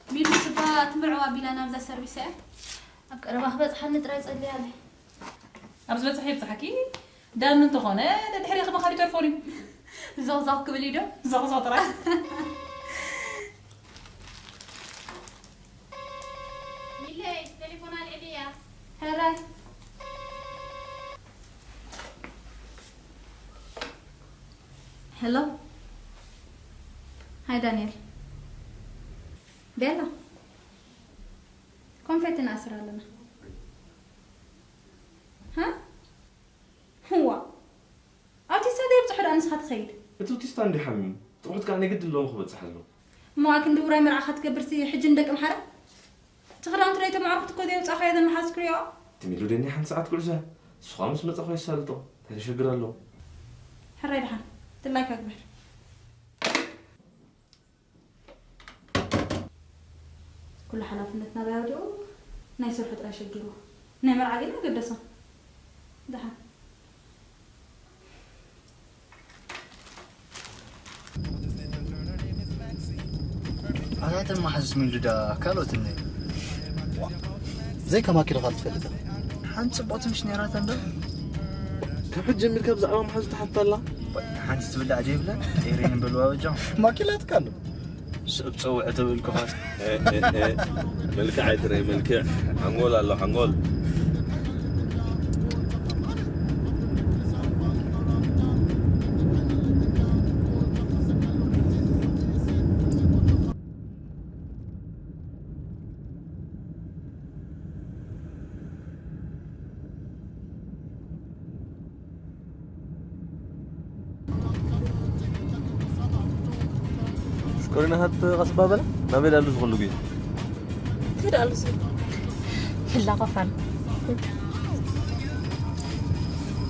ሚሉ ስባ ትምርዕዋ ቢላ ናብዛ ሰርቪስ እያ። ኣብ ቀረባ ክበጽሓኒ ጥራይ ጸልያለይ። ኣብ ዝበጽሐ ይብጽሓኪ። ዳኒ እንተኾነ ደድሕሪኺ ምኻድ ይተርፎ ድዩ? ዞኽዞኽ ክብል እዩ ዶ? ዞኽዞኽ ጥራይ። ሚለይ፣ ቴሌፎን ኣልዒሊ እያ። ሕራይ። ሄሎ። ሃይ ዳንኤል። ቤላ። ኮንፌቲ ንኣስር ኣለና። ሃ? ህዋ። ኣውቲስታ ዘይብጽሖ ደኣ ንስኻ ትኸይድ? እቲ ኣውቲስታ እንዲ ሓሚሙ። ጥቕሑት ከኣ ናይ ግድን ሎሚ ክበጽሕ ኣለዎ። እሞ ኣክንዲ ውራይ መርዓኻ ትገብርሲ ሕጂ ንደቂ ምሓረ? እቲ ክዳውንቲ ናይቶም ኣዕሩኽቲ እኮ ዘየውጻእካዮ ዘመሓዝ ክሪኦ። ትም ኢሉ ደኒ ሓንቲ ሰዓት ጉዕዞ እያ። ንሱ ኸኣ ምስ መጸ እኮ የሳልጦ። እንታይ ሸግር ኣለዎ? ሕራይ ደሓን። ድላይካ ግበር። ኩሉ ሓላፍነት ናባይ ኣውዲቑ ናይ ስርሑ ጥራይ ሸጊርዎ። ናይ መርዓ ግን ኣገደሶ። ደሓን። ኣታ እተን መሓዙት ሚሉ ደኣ ካልኦት እነ። ዘይከማኪ ዶ ካብ ትፈልጥ? ሓንቲ ጽቡቕቲ ምሽ ነይራታ እንዶ? ካብ ሕጂ ጀሚርካ ብዛዕባ መሓዙት ትሓትት ኣላ? ሓንቲ ትብላዕ ዘይብለን፣ ጤሬን በልዋ በጃኹም። ማኪላትካ ኣሎ። ስእብ ጸውዕ ትብል ክኾን። እ፣ እ፣ እ። መልክዕ ኣይትረይ፣ መልክዕ። ሓንጎል ኣሎ፣ ሓንጎል። ሽኮሪና ሃት ቀስባ በለ ናበይ ዳሉ ዝኽሉ ጉ ትሄድ ኣሉ ዝብል። ህላ ቆፋን።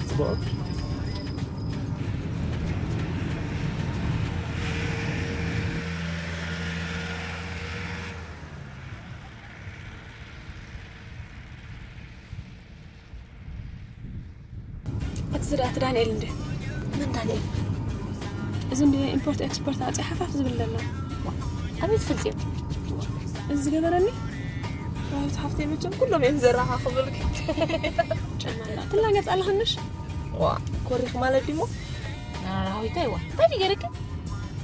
ጽቡቕ። እቲ ዝርኣቲ ዳንኤል እንደ መን ዳንኤል? እዚ እንደ ኢምፖርት ኤክስፖርት ኣጽያ ሓፋፍ ዝብል ዘሎ። ኣበይ ትፈልጥዮ? እዚ ዝገበረኒ? ራዊት ሓፍተይ መቸም ኩሎም እዮም ዘረኻኽቡልኪ። ጨናና ትላገጽ ኣለኽንሽ? ዋ፣ ኮሪኽ ማለት ድሞ? ራዊት ኣይዋ፣ እንታይ ድዩ ገይርኪ?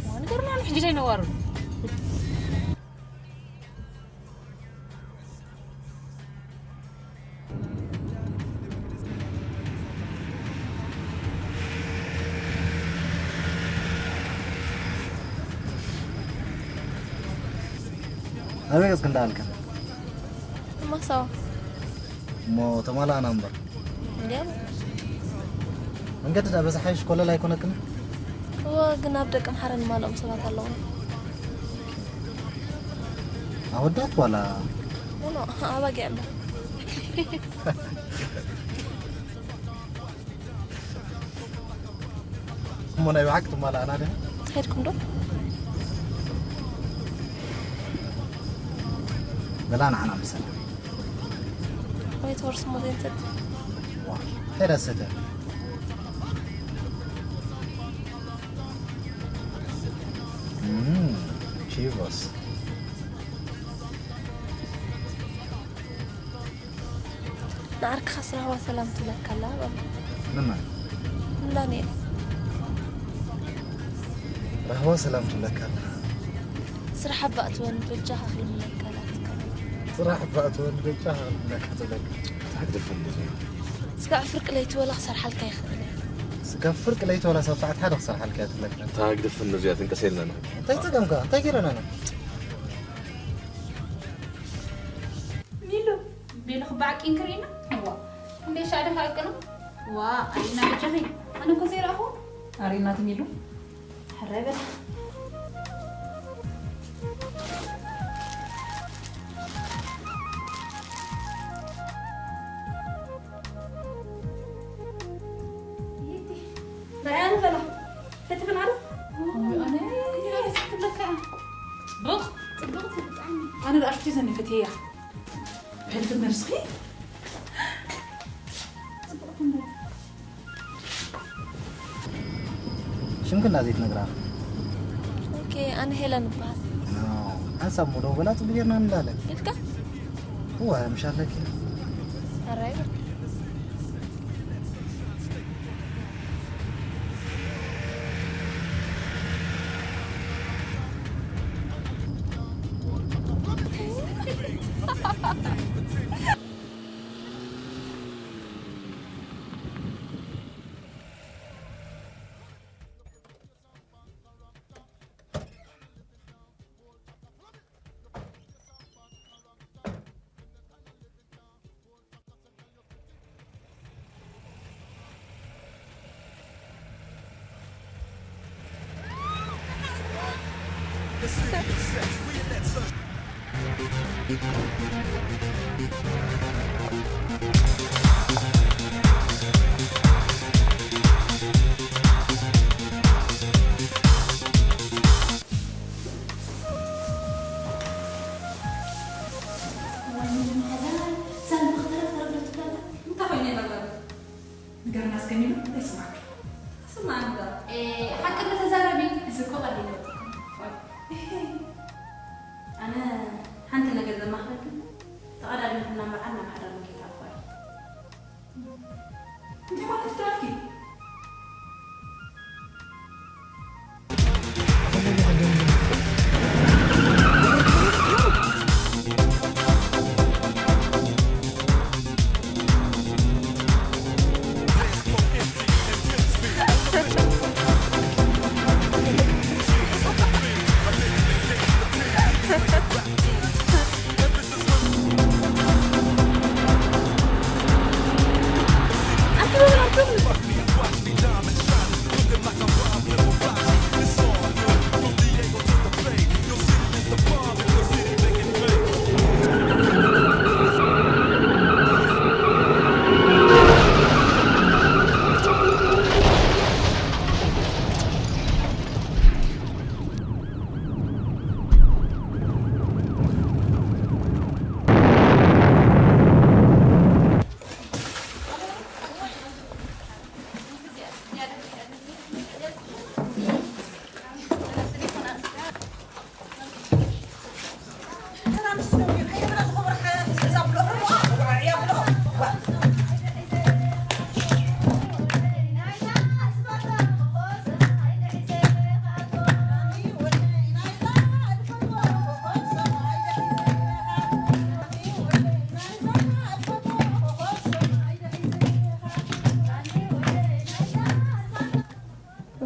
ዋ፣ ንገርና ኣሎ ሕጂ ዘይነዋሩ። ኣበይ ገጽ ክንደኣልካ? ማሳዋ። እሞ ተማላእና እምበር። እንዲያው መንገዲ ዳ በዛ ሓይሽ ኮለል ኣይኮነክን? እወ፣ ግን ኣብ ደቂ ምሓረ ንማልኦም ሰባት ኣለዉ። ኣወዳት ዋላ? ኖ፣ ኖ፣ ኣባጊዕ እምበር። እሞ ናይ ብሓቂ ትማላእና ዲና? ሄድኩም ዶ? በላ ንዓና ምሰና። ወይ ተወርስ ሞ ዘይንሰድ። ዋ፣ ሄዳ ሰደ። እም፣ ቺቮስ። ንዓርክኻስ ራህዋ ሰላም ትብለካ ኣላ በሎ። ንመን? ንዳንኤል። ራህዋ ሰላም ትብለካ ኣላ። ስራሕ እባ እትወኒ በጃኻ ክልምነካ ኣላትካ። ስራሕ እባ እትወኒ በጃኻ ክልምነካ ትብለካ። ታግደፈ እንደዚ። ስጋዕ ፍርቂ ለይቲ ወላ ክሰርሓልካ ይኽእል እየ። ስጋዕ ፍርቂ ለይቲ ወላ ሳብ ሰዓት ሓደ ክሰርሓልካ እየ ትብለካ። ታግደፈ እንደዚ እያ ትንቀሰልና። እንታይ ጸገምካ? እንታይ ገይረና ኢና? ሚሉ፣ ቤሎ ክበዓቂ እንክሪና? እዋ። እንዴ ሻደ ሀቅ ነው? ዋ፣ ኣይና ብቻኺ። ኣነ እኮ ዘይረኣኹ። ኣሪና ትሚሉ? ሕራይ በል። ይእቲ። ረኣያ ንፈላ። ፈትፍን ኣለ? ኣነ ትብለካ። ጽቡቕ። ጽቡቕ ትብጣኒ። ኣነ ደኣ ሽቲ ዘኒ ፈትያ። ሕልፍት ነብስኺ? ሽምክና ዘይትነግራ? ኦኬ፣ ኣነ ሄለን እበሃል። ሓንሳብ ሙዶ በላ ጽቡቅ ጌርና ንላለ። ኢልካ? እዋ፣ ምሻለኪ። ኣራይ። ንገርና እስከ ሚሉ እንታይ ይስማዕኪ? ስማዕ እንዶ። ኤ፣ ሓቂ ዶ ተዛረቢ? እዚ እኮ ቀሊል እዩ። ኣነ ሓንቲ ነገር ዘማኽረኪ፣ ተቐዳዲምኩ ናብ መርዓን ናብ ሓዳርን ከይትኣትዋ እዩ። እንታይ ማለት ትደርፊ?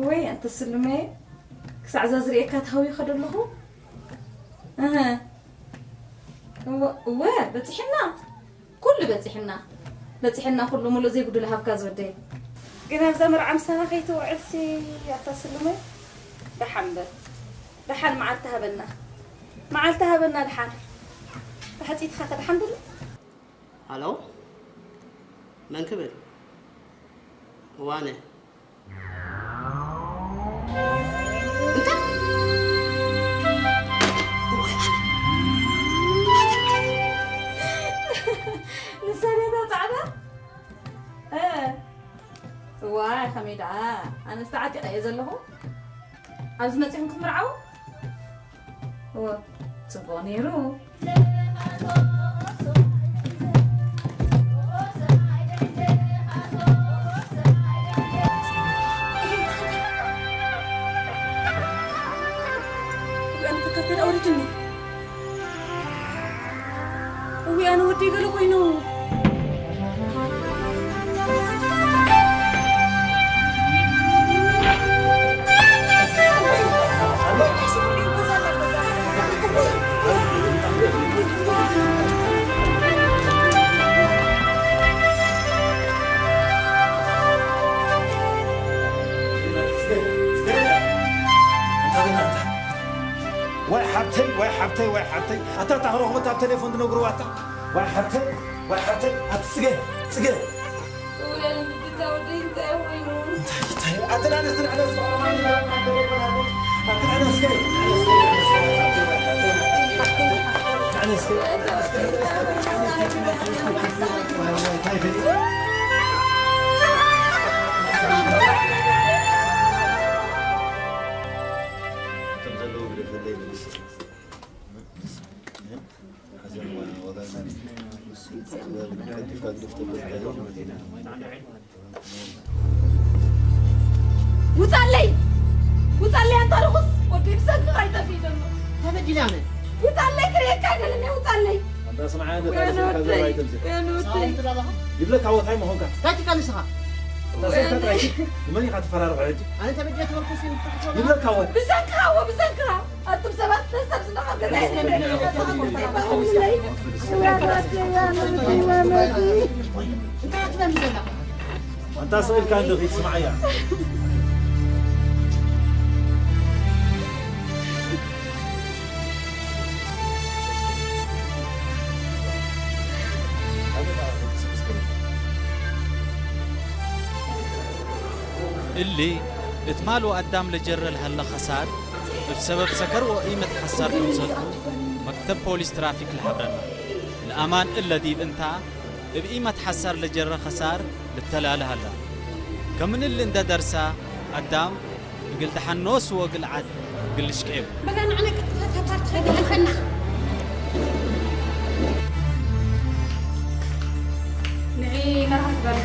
ወይ ኣንተ ስልመይ፣ ክሳዕ እዛ ዝርእየካ ተሃዊኸ ዶ ኣለኹ? እህ። እወ፣ እወ፣ በጺሕና። ኩሉ በጺሕና። በጺሕና ኩሉ፣ ሙሉእ ዘይጉድል ሃብካ ዝወደይ። ግን ኣብዛ መርዓ ምሳኻ ከይትውዕልሲ ኣታ ስልመይ፣ ደሓን በል። ደሓን መዓልቲ ሃበና። መዓልቲ ሃበና ደሓን። ተሓጺትካ ከ ደሓን ዶ? ሃሎ? መን ክብል? እዋነ። እንታይ? ንሳ ድያ እታ ጻዕዳ? እ። እዋይ፣ ከመይ ደኣ? ኣነስ ተዓጢቐ እየ ዘለኹ። ኣብዚ መጺኹም ክትምርዓዉ? እወ፣ ጽቡቕ ነይሩ። ኣነ ተካተል ኣውርድኒ። እውይ፣ ኣነ ወደይ ገለ ኮይኑ። ሓብተይ ወይ ሓብተይ ወይ ሓብተይ ኣታ ታኽረኽቦ ኣብ ቴሌፎን ትነግርዋ ኣታ ወይ ሓብተይ ወይ ሓብተይ ኣቲ ጽገ ጽገ ውለን ብታ ወደይ እንታይ ኮይኑ እንታይ እንታይ ኣቲ ናደስ ትንዕለስ ኣቲ ናደስ ውፃለይ ውፃለይ ኣንታ ርኹስ ወዲ ብሰንክኻ ይጠፊእ ዘሎ ተበዲላ መን ውፃለይ ክርእየካ ኣይደልን እየ ውፃለይ ኣንታ ስምዓ ነታ ስልካ ዘርባ ኣይተምፅእ ወኖደይ ይብለካ ወ ታይ ምኾንካ እንታይ ትካ ንስኻ እታ ስልካ ጥራይ ንመን ኢኻ ትፈራርሖ ሕጂ ኣነ ተበዲለ ትበልኩ ይብለካ ወ ብሰንክኻ ወ ብሰንክኻ ኣቱም ሰባት ነሳብ ዝነቐገለ እንታይ ትበል ዘላ ኣንታ ስቕ ኢልካ እንዶ ኺድ ስምዓያ እሊ እት ማል ወአዳም ለጀረ ለሀለ ከሳር እብ ሰበብ ሰከር ወኢመትሐሳር ክምሰልቱ መክተብ ፖሊስ ትራፊክ ለሐብረና። ለአማን እለ ዲብ እንታ እብ ኢመትሐሳር ለጀረ ከሳር ልተላለ ሀላ። ከምን እሊ እንደ ደርሳ አዳም እግል ደሐን ኖስ ወእግል ዐድ እግል ልሽቄ እቡ። በላ ንዓና ቀጥታ እታ ፓርት ከይድ ሐልፈና። ንዒ መርሃ ትበል።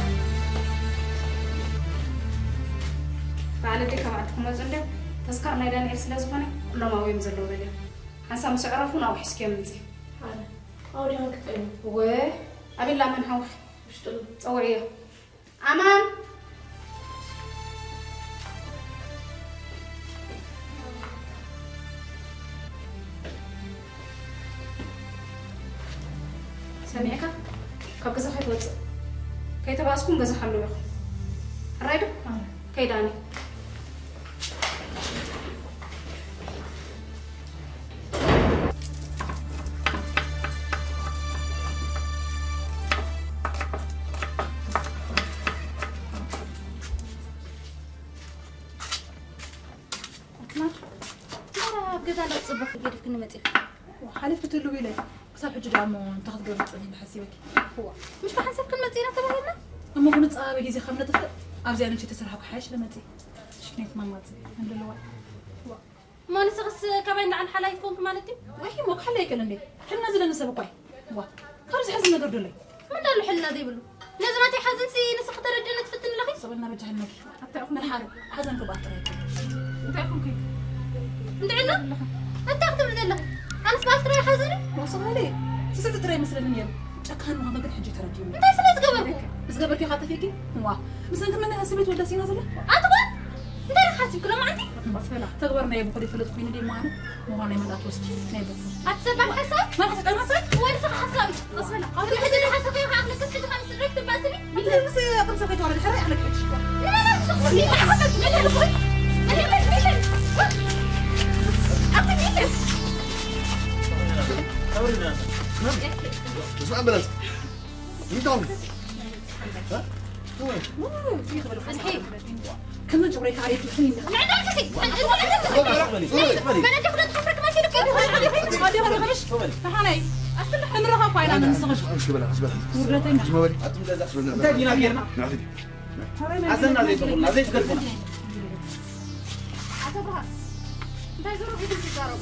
በዓል ኣደይ ካብ ዓዲ ክመፁ እንድዮም ተስካር ናይ ዳንኤል ስለ ዝኾነ ኩሎም ኣብኡ እዮም ዘለዉ በልዮም። ሓንሳብ ምስ ኣዕረፉ ናብኡ ሒዝክዮም ምፂ። ኣነ ኣብኡ ዲኻ ክትጥዕሚ? እወ ኣበላ መን ሓውኺ? ውሽጢ ኣሎ። ፀውዕዮ። ኣማን ሰሚዕካ ካብ ገዛ ከይትወፅእ ከይተባእስኩም ገዛ ሓልው ኢኹም ሕራይ ዶ ከይዳኒ ኣትማድ ማራ ኣብ ገዛ እንዳተፅበኺ ገዲፍክኒ መፂኺ ሓሊፍ ክትህልዊ ኢለ ክሳብ ሕጂ ደኣ እሞ እንታይ ክትገብሪ ትፅንሒ ኢለ ሓሲበኪ እዋ ምሽ ብሓንሳብ ክንመፅእ ኢና ተባሂልና እሞ ክንፃባበ ግዜ ካብ ነጥፍእ ኣብዚኣ ንቺ ተሰርሓ ክሓይሽ ኢለ መፂ ሽክኔት ማማፅ እንደለዋ እዋ እሞ ንስኽስ ካባይ ንላዕሊ ሓላይት ኮንኪ ማለት ድዩ? ወይ እሞ ክሓልይ ኣይክእልን ድየ? ሕልና ዘለኒ ሰብ እኳ እየ። ዋ፣ ካብዚ ሕዚ ነገር ዶ ኣለይ? መን ኣሎ ሕልና ዘይብሉ? ነዚ ናተይ ሓዘንሲ ንስኺ ተረድእኒ ትፍትኒ ኣለኺ? ሰበልና በጃ ሕልናኪ። ኣታ ይኹን። ምን ሓር ሓዘን ክብኣት ጥራይ ኣይኮነን። እንታይ ኮንኪ? እንድዕና? እንታይ ክትብሊ ዘለኺ? ኣነስ ብኣፍ ጥራይ ሓዘን እዩ? ወሰባለ ስስዕቲ ጥራይ መስለኒ ነይሩ። ጨካን ምዃንካ ግን ሕጂ ተረዲኡኒ። እንታይ ስለ ዝገበርኩ? ዝገበርኪ ኢኻ ጠፊእኪ? ዋ፣ ብሰንኪ መን እያ ስበይቲ ወልዳ ሲና ዘላ? ኣቲ ጓል! እንታይ ኢኻ ሓሲብኪ ሎማዓንቲ? ተግባር ናይ ብኹሉ ይፍለጥ ኮይኑ ድዩ ማለት? ምዃን ናይ መላእክት ወስኪ ናይ በኩ። ኣቲ ሰባል ሓሳብ? ማን ሓሳብ? ማን ሓሳብ? ወዲ ሰባ ሓሳብ እዩ። ቀስ በላ። ኣብ ሕጂ ዝሓሰብክዮ ከኣ ክልክስ ሕጂ ከም ስድረይ ክትባእስኒ? ምንታይ ምስ ኣቕም ሰብ ከይተዋረደ ሕራይ ኣለክ ሕጂ። እንታይ ዲና ጌርና? ሓዘና ዘይትብሉና ዘይትገድፉና። ኣቶ ብርሃን፣ እንታይ ዞሮ ሒዝም ትዛረቡ?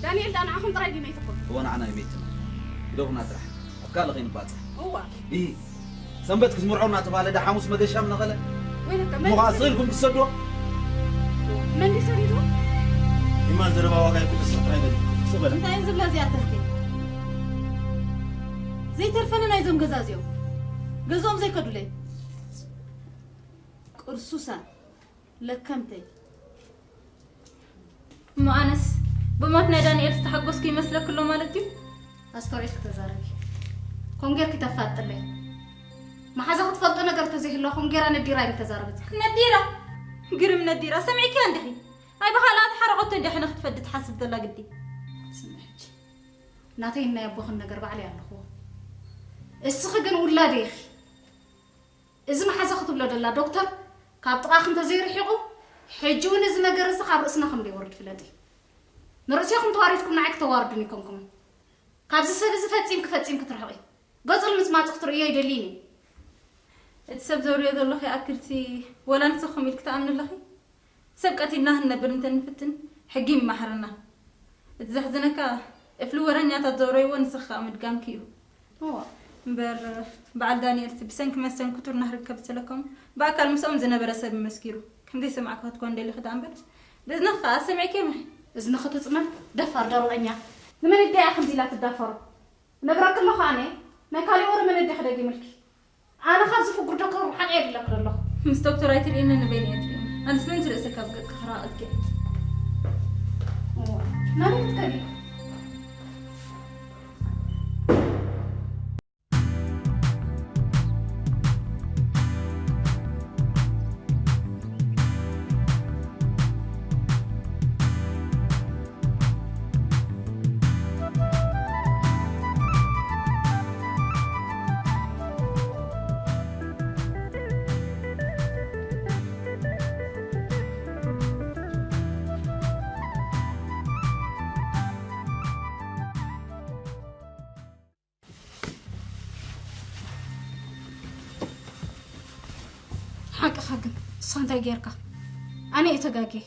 ዳንኤል ደኣ ንዓኹም ጥራይ ድዩ መይትኹም? እወ ንዓና እዩ መይትና። ግደፉና ጥራሕ። ኣብ ካልእ ከይንባጻሕ። እዋ። ኢሂ። ሰንበት ክትምርዖ እናተባህለ ዳ ሓሙስ መገሻ ምነኸለ? ወይለከ፣ እሞ ኸዓ ስቕ ኢልኩም ክትሰድዎ? መን ድዩ ሰዲድዎ? ኢማን ዘረባ ዋጋ ይኩን ስቕ ጥራይ በል። ስቕ በል። እንታይ እዩ ዝብላ እዚኣተን ከ? ዘይተርፈኒ ናይዞም ገዛ እዚኦም። ገዝኦም ዘይከዱለይ። ቅርሱሳ ለከምተይ። እሞ ኣነስ ብሞት ናይ ዳንኤል ዝተሓጎስኩ ይመስለኪ ኣሎ ማለት ድዩ? ኣስተውዒልኪ ተዛረቢ። ከምኡ ጌርኪ ተፋጥለይ። መሓዛ ክትፈልጦ ነገር እንተዘይህልዋ ከምኡ ጌራ ነዲራ ኣይምተዛረበትኪ። ነዲራ? ግርም ነዲራ። ሰሚዕክያ እንዲኺ? ኣይ ብኻልኣት ሓረቐቶ እንዲያ ሕነ ክትፈዲ ትሓስብ ዘላ ግዲ። ናተይን ናይ ኣቦኽን ነገር ባዕለይ ኣለኹዎ። እስኺ ግን ውላደይ ኢኺ። እዚ መሓዛ ክትብሎ ደላ ዶክተር ካብ ጥቓኺ እንተዘይርሒቑ፣ ሕጂ እውን እዚ ነገር እዚ ካብ ርእስና ከም ዘይወርድ ፍለጢ። ንርእስኹም ተዋሪድኩም ንዓይ ክተዋርዱኒ ኣይኮንኩምን። ካብዚ ሰብ እዚ ፈጺምኪ ፈጺምኪ ትርሕቒ። ገጹ ንምጽማጹ ክትርእዮ ኣይደልይን እየ። እቲ ሰብ ዘውርዮ ዘሎ ከይኣክልሲ ወላ ንስኺ ከምኡ ኢልኪ ትኣምኒ ኣለኺ? ሰብ ቀቲልና ክንነብር እንተንፍትን ሕጊ ይመሓረና። እቲ ዘሕዝነካ እፍሊ ወረኛታት ዘውረይዎ ንስኺ ከኣ ምድጋምኪ እዩ። እዋ። እምበር በዓል ዳንኤልሲ ብሰንኪ መስተንክቱር ናህሪ ከብሰለኮም ብኣካል ምስኦም ዝነበረ ሰብ መስኪሩ ከም ዘይሰማዕካ ክትኮን ደሊኺ ደኣ እምበር ብእዝንኺ ከኣ ሰሚዕኪ እምሒ። እዝንኺ ትጽመም ደፋር ደርቐኛ። ንመን እድያ ከምዚ ኢላ ትዳፈሮ? እነግረኪ ኣለኹ ኣነ ናይ ካሊእ ወረ መን እድያ ክደጊምልኪ። ኣነ ካብዚ ፍጉር ዶ ክርሓቕ እየ ዝብለኪ ዘለኹ። ምስ ዶክተር ኣይትርእይኒ ንበይነ እየ ትርእይኒ። ኣነስ ምእንቲ ርእሰይ ካብ ገጽኪ ክርሕቕ እየ። እዋ፣ ናበይ ክትከዲ? ሓቅኻ ግን፣ ንስኻ እንታይ ጌርካ? ኣነ እየ ተጋግየ።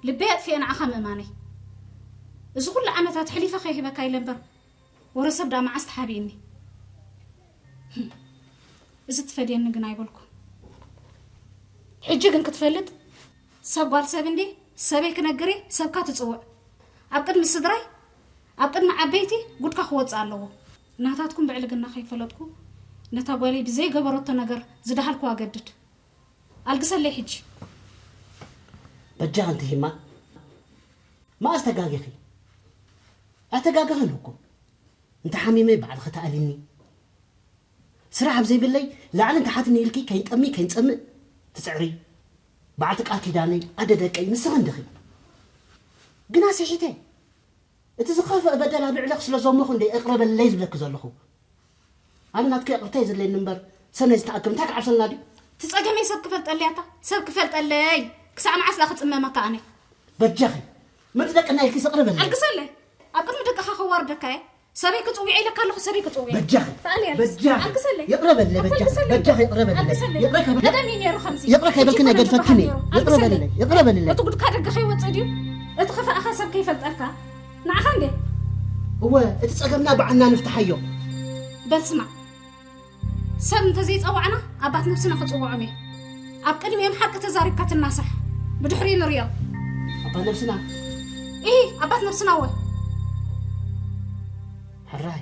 ልበይ ኣጥፊኤ ንዓኻ ምእማነይ። እዚ ኩሉ ዓመታት ሕሊፈ ከይህበካ ኢለ እምበር፣ ወረ ሰብ ደኣ መዓስ ተሓቢእኒ? እዚ ትፈድየኒ ግን ኣይበልኩ። ሕጂ ግን ክትፈልጥ፣ ሰብ ጓል ሰብ እንዴ፣ ሰበይ ክነግር እየ፣ ሰብካ ትጽውዕ። ኣብ ቅድሚ ስድራይ፣ ኣብ ቅድሚ ዓበይቲ ጉድካ ክወጽእ ኣለዎ። ናታትኩም ብዕልግና ከይፈለጥኩ፣ ነታ ጓለይ ብዘይገበረቶ ነገር ዝደሃልኩዋ ገድድ። ኣልግሰለይ ሕጂ። በጃ ኣንቲ ሂማ፣ መኣስ ተጋጊኺ? ኣይተጋገኽን እኮ። እንተ ሓሚመ ባዕልኺ ተኣልኒ። ስራሕ ኣብ ዘይብለይ ላዕልን ታሕትን ኢልኪ ከይንጠሚ ከይንጸምእ ትጽዕሪ። በዓልቲ ቃል ኪዳነይ፣ ኣደ ደቀይ፣ ንስኺ እንዲኺ። ግና ስሒተ። እቲ ዝኸፍአ በደል ኣብ ልዕለኺ ስለ ዘመኹ እንደ ይቕረ በለለይ ዝብለኪ ዘለኹ። ኣነ ናትኪ ይቕርታ እዩ ዘድልየኒ እምበር፣ ሰናይ ዝተኣከብ እንታይ ክዓብሰልና ድዩ? እቲ ጸገመይ ሰብ ክፈልጠለይ ኣታ፣ ሰብ ክፈልጠለይ። ክሳዕ መዓስ ደኣ ክጽመመካ ኣነ? በጃኺ፣ ምእንቲ ደቅና ኢልኪ ይቕረ በለለይ። ኣልግሰለይ። ኣብ ቅድሚ ደቅኻ ከዋርደካ እየ። ሰበይ ክጽውዕ ኢለካ ኣለኹ፣ ሰበይ ክጽውዕ። በጃኺ፣ ተኣልያ። በጃኺ። ኣልግሰለይ። ይቕረ በለለይ፣ በጃኺ፣ ኣልግሰለይ። በጃኺ፣ ይቕረ በለለይ። ኣልግሰለይ። ይቕረ ከይበ-፣ ቀደም እዩ ነይሩ ከምዚ። ይቕረ ከይበልክን ሕጂ ኣይገድፈክን እዩ። ይቕረ በለለይ፣ ይቕረ በለለይ። እቲ ጉድካ ደገ ከይወጽእ ድዩ? እቲ ክፋእኻ ሰብ ከይፈልጠልካ። ንዓኻ እንዴ? እወ፣ እቲ ጸገምና ባዕልና ንፍትሓዮ። በል ስማዕ፣ ሰብ እንተዘይጸዋዕና ኣባት ነብስና ክጽውዖም እየ። ኣብ ቅድሚኦም ሓቂ ተዛሪብካ ትናሳሕ፣ ብድሕሪኡ ንርእዮ። ኣባት ነብስና? ኢሂ፣ ኣባት ነብስና እወ። ሕራይ።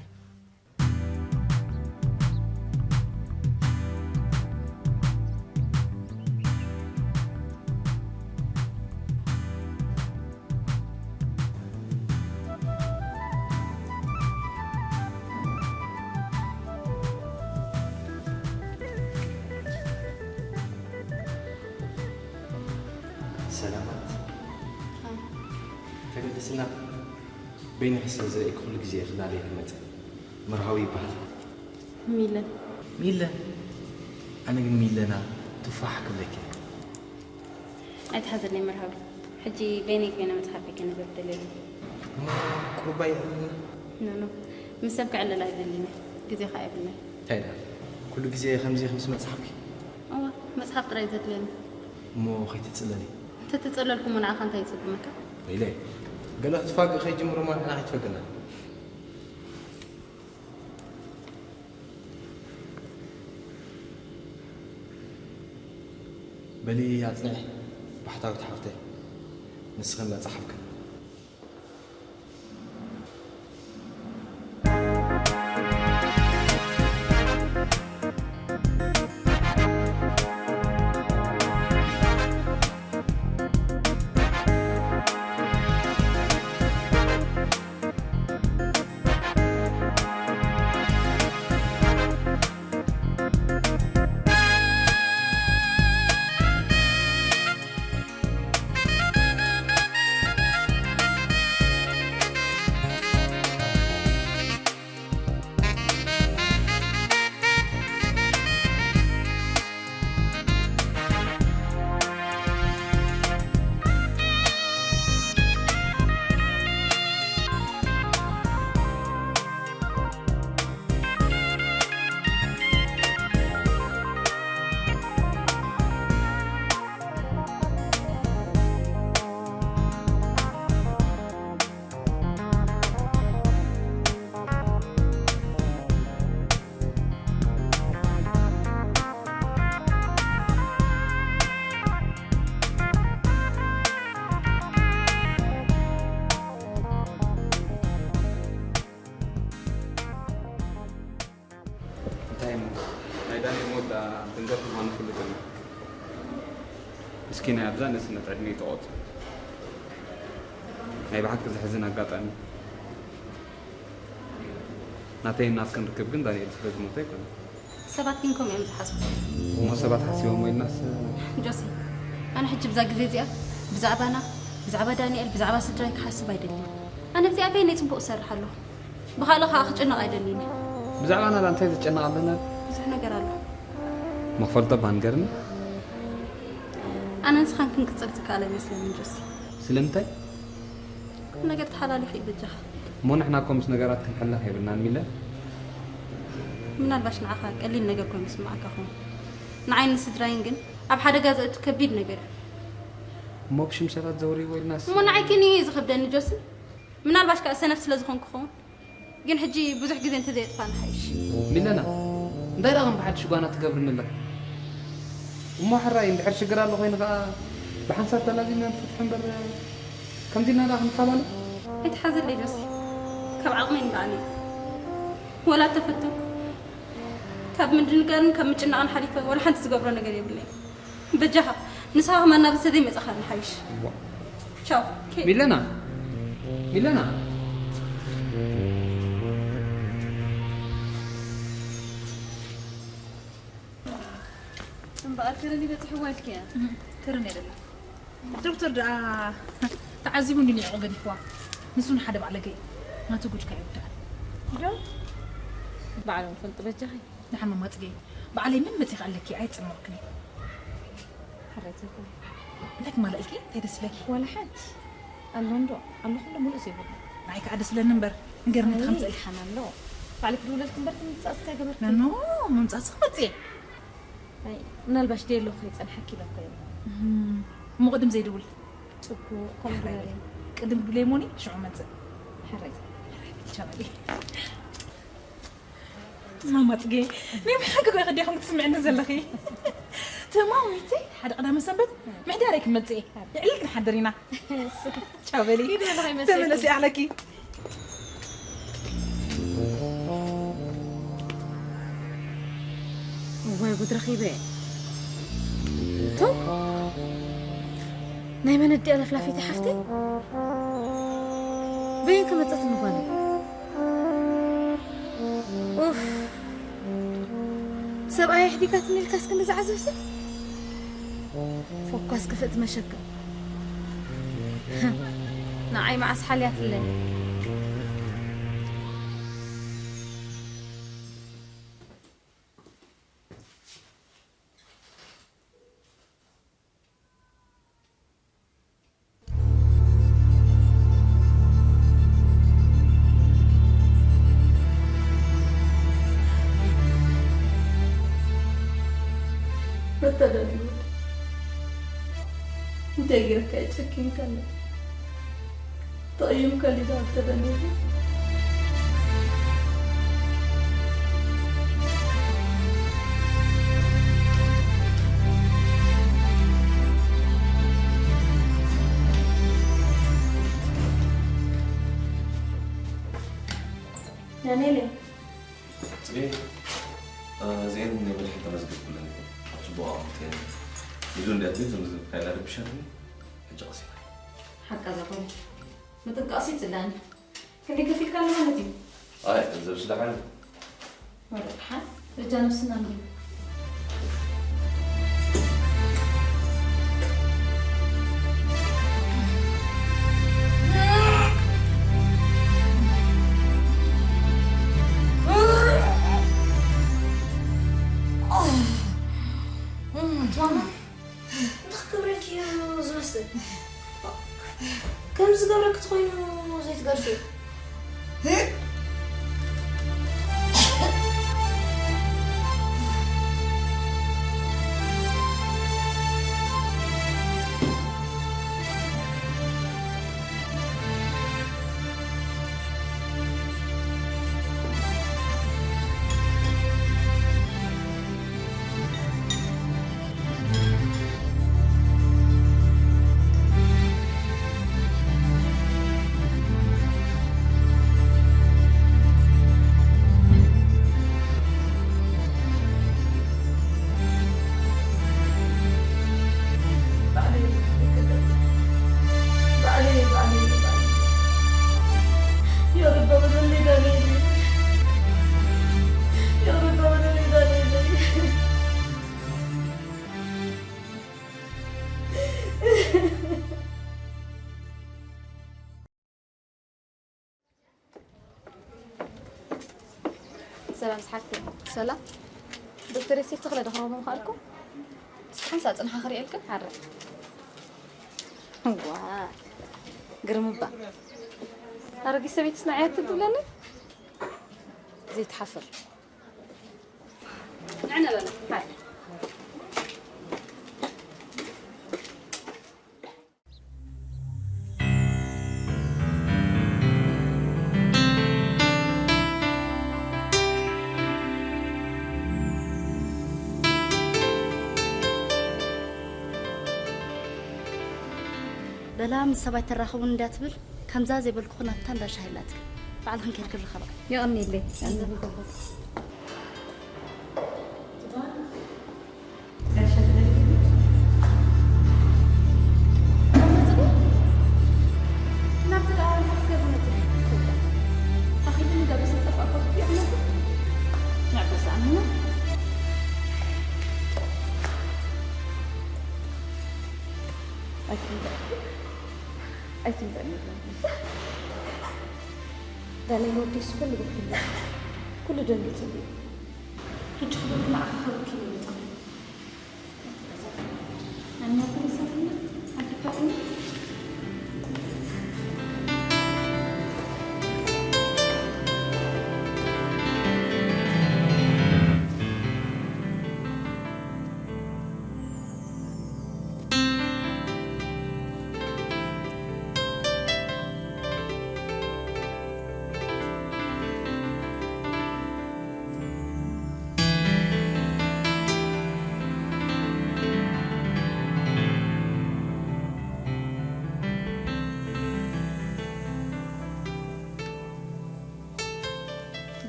ሰላማት። ተገደስና። በይንኺ ስለ ዝረኣይኩ ኩሉ ግዜ ክላለይ ክመጽእ። መርሃዊ ይበሃል። ሚለ። ሚለ? ኣነ ግን ሚለና ቱፋሕ ክብለኪ። ኣይትሓዘለይ መርሃዊ። ሕጂ በይነይ ኮይነ መጽሓፈይ ከንብብ ደልየ ኣለኹ። እሞ ቁሩብ ኣይዕልልን? ኖ፣ ኖ። ምስ ሰብ ክዕልል ኣይደልን እየ። ግዜ ከኣ የብልናይ። እንታይ ደኣ? ኩሉ ግዜ ከምዚ ኢኺ ምስ መጽሓፍኪ? እወ፣ መጽሓፍ ጥራይ ዘድልየኒ። እሞ ከይትጽለሊ። እንተተጸለልኩ እሞ ንዓኻ እንታይ ይጽግመካ? ኢለ። ገለ ክትፋግእ ከይጅምሩ እሞ ንሕና ከይትፈግና። በሊ ኣጽንዒ፣ ባሕታዊት ሓፍተይ፣ ንስኽን መጻሕፍክን። ናይ ኣብዛ ንእስነት ዕድመ ተቖጽ ናይ ብሓቂ ዘሕዝን ኣጋጣሚ ናተይ ናትክን ርክብ ግን ዳንኤል ስለ ዝሞተ ኣይኮነ። ሰባት ግን ከምኡ እዮም ዝሓስቡ። እሞ ሰባት ሓሲቦም ወይ ናስ ጆሲ፣ ኣነ ሕጂ ብዛ ግዜ እዚኣ ብዛዕባና፣ ብዛዕባ ዳንኤል፣ ብዛዕባ ስድራይ ክሓስብ ኣይደልን። ኣነ ብዚኣ በይነይ ጽቡቕ እሰርሕ ኣለኹ። ብኻልእ ኸኣ ክጭነቕ ኣይደልን። ብዛዕባና ላ እንታይ ዝጨነቕ ኣለና? ብዙሕ ነገር ኣሎ። መኽፈልጦ ባንገርኒ ኣነ ንስኻን ክንቅጽል ዝከኣል ኣይመስለንን ጆሲ። ስለምንታይ? ነገር ተሓላሊኽ እዩ በጃኻ። እሞ ንሕና እኮ ምስ ነገራት ክንሕለኽ የብልናን ሚለ። ምናልባሽ ንዓኻ ቀሊል ነገር ኮይኑ ይስምዓካ ኸውን። ንዓይን ንስድራይን ግን ኣብ ሓደጋ ዘእቱ ከቢድ ነገር እዩ። እሞ ብሽም ሰባት ዘውርይዎ ኢልናስ እሞ ንዓይ ግን እዩ ዝኸብደኒ ጆሲ። ምናልባሽ ከኣ ሰነፍ ስለ ዝኾንኩ ኸውን። ግን ሕጂ ብዙሕ ግዜ እንተዘየጥፋ ንሓይሽ። ሚለና እንታይ ደኣ ከም ብሓድሽ ጓና ትገብርኒ ኣለኺ? እሞ ሕራይ እንድሕር ሽግር ኣሎ ኮይኑ ከኣ ብሓንሳብ ተላዚምና ንፈትሖ እምበር ከምዚ ኢልና ደኣ ክንፋላለ? ኣይትሓዘለይ ጆሲ። ካብ ዓቕመይ ንላዕሊ እዩ። ወላ ተፈተንኩ ካብ ምድንጋርን ካብ ምጭናቕን ሓሊፈ ወላ ሓንቲ ዝገብሮ ነገር የብለይ። በጃኻ ንስኻ ከማን ናብ ዝተዘይ መጻኻ ንሓይሽ። ቻው። ኬ- ሚለና ሚለና እምበኣር ከረኒ በፂሕዋ ኢልክያ። ከረኒ ኣይደላ ዶክተር ደኣ ተዓዚቡ እንዲ ንዕቑ ገዲፍዋ። ንሱ ንሓደ ባዕለገ እዩ። ናቱ ጉድካ ይውዳእ። ዶ ባዕሎም ፈልጡ በጃኺ። ንሓመማ ፅገይ ባዕለይ ምን መፂኻ ኣለኪ ኣይፅመርክኒ። ሓረይ ትብሊ እንታይ ክማልእልኪ እንታይ ደስ ይብለኪ? ዋላ ሓንቲ ኣሎ እንዶ ኣሎ ኩሉ ሙሉእ ዘይብሉ። ንዓይ ከዓ ደስ ይብለኒ እምበር ንገርኒ እቲ ከምፅእልኪ። ሓን ኣሎ ባዕሊ ክድውለልኪ እምበር ትምፃእ ስታይ ገበርኪ። ኖ ምምፃእ ስኽ መፅእ። ኣይ ምናልባሽ ደየሎ ከይፀንሐኪ ኢለ እኮ እየ። እሞ ቅድም ዘይድውል? ፅቡቕ ከምኡ ግበሪ። ቅድም ድብለይ ሞኒ ሽዑ መፅእ። ሕራይ። ቻው። ማማ ፅጌ ናይ ብሓቂ ኮ ከዲኹም ክትስምዕኒ ዘለኺ። ተማዊተይ ሓደ ቀዳመ ሰንበት ምሕዳረይ ክመፅእ እየ። የዕልል ክንሓድር ኢና። ቻው በሊ። ኪዲ ኣለኺ መሰልኪ። ተመለሲ ኣለኪ። እዋይ ጉድ ረኺበ። እቶም ናይ መን ኣዲኣ ለፍላፊት ሓፍተይ? በየን ከመፀት ንጓል? ኡፍ ሰብኣይ ኣሕዲጋትኒ ኢልካስ ክንዲ ዝዓዘብሲ? ፎኳስ ክፍእቲ መሸከ ንዓይ መዓስ ሓልያትለይ። መታደሊ ወዲ እንታይ ገይረካ እዩ ጨኪንካኒ? ተቐይምካኒ ዶ ኣንተ ዳንኤል? ዳንኤል። ፅጌ፣ እዚኤን ናይ መድሕን ተመዝግብ ኩለን እየን። ኣብ ፅቡቕ ኣቕምቲ እየን። ኢሉ እንዲያትኒ ተመዝግብ ካይላ ረብሻትኒ። ሕጂ ቀሲና። ሓቃ እዛ ኾነ። ምጥንቃቕሲ ይፅላኒ። ክንደይ ከፊልካ ኣሎ ማለት እዩ? ኣይ፣ ገንዘብ ስለ ሓይሉ። ወረ፣ ሓ-፣ በጃ ነብስና እንዲሁ። ማማ፣ እንታይ ክገብረኪ እዩ ዝመስል? ከም ዝገብረኪ ተኾይኑ ዘይትገርፊ። ሰላም ዝሓፍተይ። ሰላም። ዶክተር ዮሴፍ ተኽለ ዶ ክረኽቦ ምኽኣልኩ? እስኪ ሓንሳእ ጽንሓ ክርእየልክን? ሓረ። ዋ፣ ግርም እባ። ኣረጊት ሰበይትስ ንዓይ ኣትም ትብለኒ? ዘይትሓፍር። ንዕነ በላ። ሓይ። በላ ምስ ሰብኣይ ተራኽቡን እንድያ ትብል፣ ከምዛ ዘይበልኩኽን ኣብታ እንዳ ሻሂ ኣላትክን። ባዕልኽን ኬድክን ርኸባ። የቐንየለይ። ኣይትንበ-፣ ኣይትንበ-፣ ዳንኤል ወደይስ ኩሉ በኪሉ፣ ኩሉ ደንጊጹ እዩ። ሕጂ ክብሉ ንዓኺ ከብኪ ይመጣ።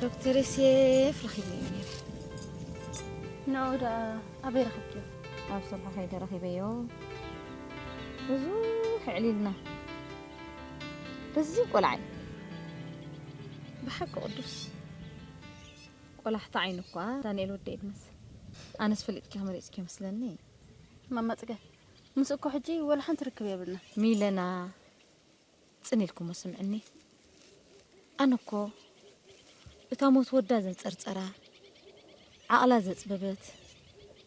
ዶክተር ዮሴፍ ረኺበዮ ነይረ። ንዑ ደኣ ኣበይ ረኺብክዮ? ኣብ ስርሑ ከይደ ረኺበዮ። ብዙሕ ኣዕሊልና። ረዚን ቆልዓ እዩ። ብሓቂ ቅዱስ። ቆላሕታ ዓይኑ እኳ ዳንኤል ወደይ ትመስል። ኣነስ ፈሊጥኪ መሪጽኪ መስለኒ። ማማ ጽገ፣ ምስ እኮ ሕጂ ወላ ሓንቲ ርክብ የብልና። ሚለና፣ ጽን ኢልኩሞ ስምዕኒ። ኣነ እኮ እታ ሞት ወዳ ዘንጸርጸራ፣ ዓቕላ ዘጽበበት፣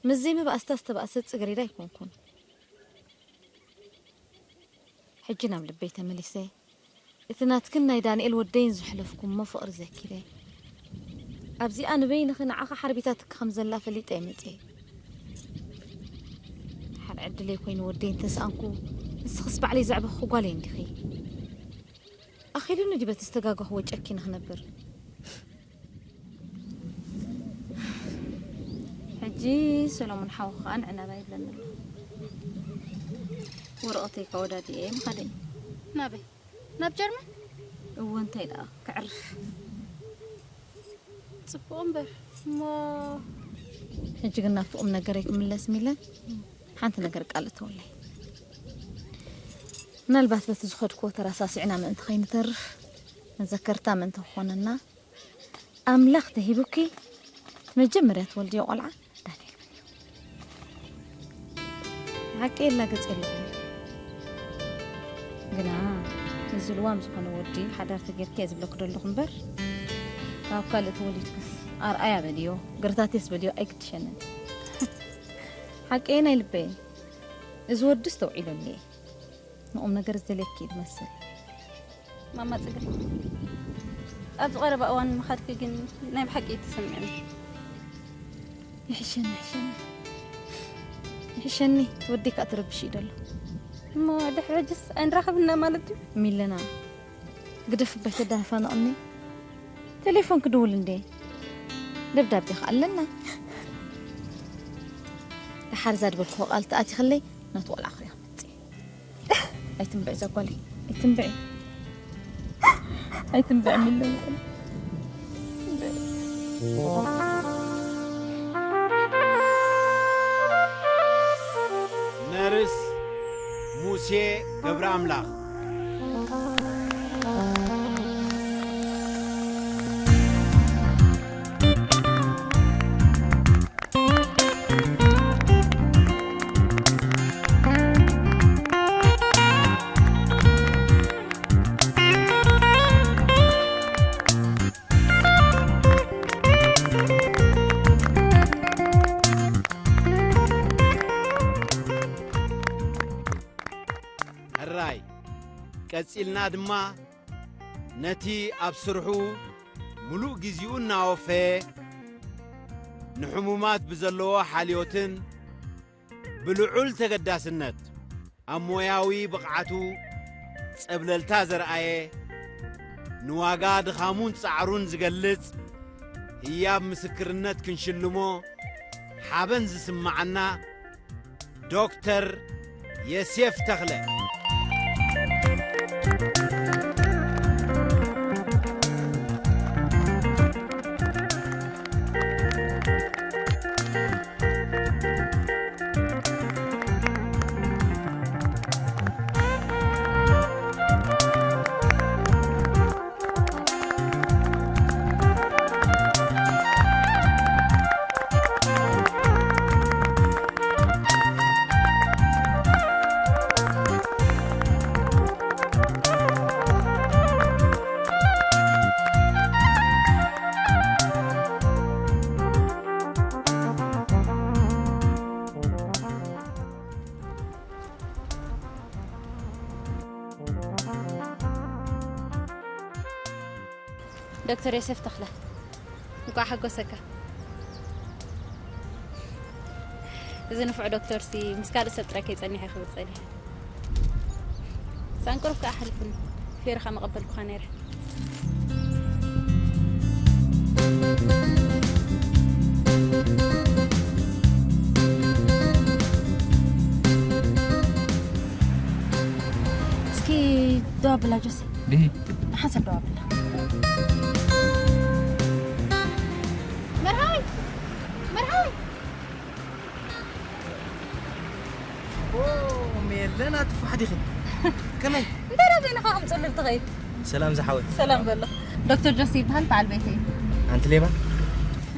ምስ ዘይምብኣስታ ዝተባእሰት ጽገሬዳ ኣይኮንኩን። ሕጂ ናብ ልበይ ተመሊሰ፣ እቲ ናትክን ናይ ዳንኤል ወደይን ዘሕለፍኩሞ ፍቕሪ ዘኪረ። ኣብዚኣ ንበይንኺ ንዓኻ ሓርቢታትኪ ከም ዘላ ፈሊጠ እየ መጺኤ። ድሓር ዕድለይ ኮይኑ ወደይ እንተሰኣንኩ፣ ንስኽስ ባዕለይ ዘዕበኽኩ ጓለይ እንዲኺ። ኣኺሉኒ ድዩ በቲ ዝተጋገኽዎ ጨኪነ ክነብር? ሕጂ ሰሎሞን ሓውኺ ከኣ ንዕናባ ይብለኒ ኣሎ። ወረቐተይ ከወዳድየ ምኻደ እዩ። ናበይ? ናብ ጀርመን? እወ፣ እንታይ ደኣ፣ ከዕርፍ። ጽቡቕ እምበር፣ እሞ ሕጂ ግን ናብ ፍቕም ነገረይ ክምለስ ሚለን፣ ሓንቲ ነገር ቃል እተወለይ። ምናልባት በቲ ዝኸድክዎ ተረሳሲዕና ምእንቲ ከይንተርፍ፣ መዘከርታ ምእንቲ ክኾነና፣ ኣምላኽ ተሂቡኪ፣ እቲ መጀመርያ ትወልድዮ ቆልዓ ዳንኤል በልዮ። ሓቂ የላግጽ የለኹን። ግና እዚ ልዋም ዝኾነ ወዲ ሓዳር ተጌርኪ እየ ዝብለኪ ዘለኹ እምበር፣ ካብ ካልእ ተወሊድክስ ኣርኣያ በልዮ፣ ግርታቴስ በልዮ ኣይግድሸንን። ሓቀየ ናይ ልበየ። እዚ ወዲ ኣስተውዒሉኒ። ንቑም ነገር ዝደልየኪ እዩ ዝመስል። ማማ ጽገ፣ ኣብዚ ቀረባ እዋን ምኻድኪ ግን ናይ ብሓቂ እዩ ተሰሚዑኒ። ይሕሸኒ፣ ይሕሸኒ። ይሕሸኒ፣ እቲ ወደይ ከኣ ተረቢሹ እዩ ዘሎ። እሞ ድሕሪ ሕጅስ ኣይንራኸብና ማለት እዩ? ሚለና፣ ግደፍ እባ ኣይተደናፋንቕኒ። ቴሌፎን ክድውል እንዴ? ደብዳቤ ከኣ ኣለና። ደሓር እዛ ዝበልክዎ ቃል ተኣቲኽለይ፣ ነቲ ቆልዓ ክሪኣ ክመጽእ እየ። ኣይትንብዒ እዛ ጓለይ፣ ኣይትንብዒ። ኣይትንብዒ ሚለና። ነርስ ሙሴ ገብረኣምላኽ። ራይ ቀጺልና ድማ ነቲ ኣብ ስርሑ ምሉእ ግዜኡ እናወፈየ ንሕሙማት ብዘለዎ ሓልዮትን ብልዑል ተገዳስነት ኣብ ሞያዊ ብቕዓቱ ጸብለልታ ዘርኣየ፣ ንዋጋ ድኻሙን ጻዕሩን ዝገልጽ ህያብ ምስክርነት ክንሽልሞ ሓበን ዝስምዓና ዶክተር የሴፍ ተኽለ። ዶክተር ዮሴፍ ተኽለ፣ እንኳዕ ሓጎሰካ። እዚ ንፉዕ ዶክተርሲ ምስ ካልእ ሰብ ጥራይ ከይጸኒሐ ክብል ጸኒሐ። ሳንቅሩፍ ከኣ ሓሊፉኒ። ፌርኻ መቐበልኩኻ ነይረ። እስኪ ደው ኣብላ ጆሲ። ድሂ? ሓንሳብ ደው ኣብላ። መርሃዊ! መርሃዊ! ኦ፣ ሜለና ትፋሕ ዲኺ? ከመይ? እንታይ ደኣ በይንኻ ከም ጽሉል ትኸይድ? ሰላም ዝሓወይ። ሰላም በሎ። ዶክተር ጆሲ ይበሃል፣ በዓል ቤተይ እዩ። ኣንቲ ሌባ፣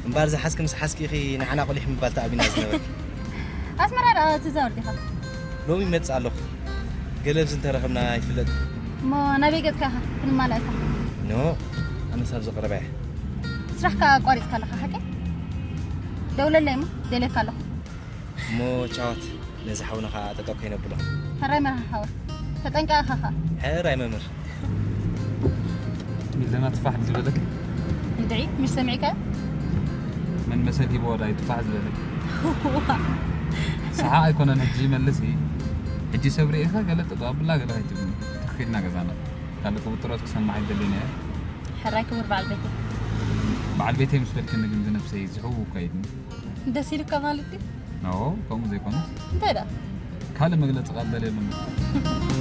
እምበኣር ዝሓዝኪ ምስ ሓዝኪ ኢኺ ንዓና ቁሊሕ ምባል ተኣቢና ዝነበርኪ። ኣስመራ ደኣ ትዛወር ዲኻ? ሎሚ ይመጽእ ኣለኹ። ገለ ኣብዚ እንተረኸብና ይፍለጥ። እሞ ናበይ ገጽካ ኢኻ ክንማላእ ኢኻ? ኖ፣ ኣነስ ኣብዚ ቀረባ እየ። ስራሕካ ኣቋሪጽካ ኣለኻ ሓቀይ? ደውለለይ እሞ ደልየካ ኣለኹ። እሞ ቻዋት፣ ነዚ ሓውና ኸዓ ጠጠው ከይነብሎ። ሕራይ መርሃ ሓወይ። ተጠንቀቕ ኢኻ ኸዓ። ሕራይ መምህር። ሚለና ትፋሕ ዝበለክ? እንድዒ፣ ምሽ ሰሚዕካዮ? መን መሰል ሂብዎ ዳዩ ትፋሕ ዝበለክ? ሰሓቕ ኣይኮነን ሕጂ ይመልስ እዩ። ሕጂ ሰብ ርኢኻ ገለ ጠጠው ኣብላ ገለ ከይትብልኒ። ትኽ ኢልና ገዛና። ካልእ ቅብጥሮት ክሰማዕ ኣይደልን እየ። ሕራይ ክቡር በዓል ቤተይ። በዓል ቤተይ ምስ በልክኒ ግን ዝነብሰይ ዝሕው እኳ ኢልኒ። ደስ ኢሉካ ማለት ድዩ? ኖ፣ ከምኡ ዘይኮነስ። እንታይ ደኣ? ካልእ መግለጺ ቃል ደልየሉ እምበር።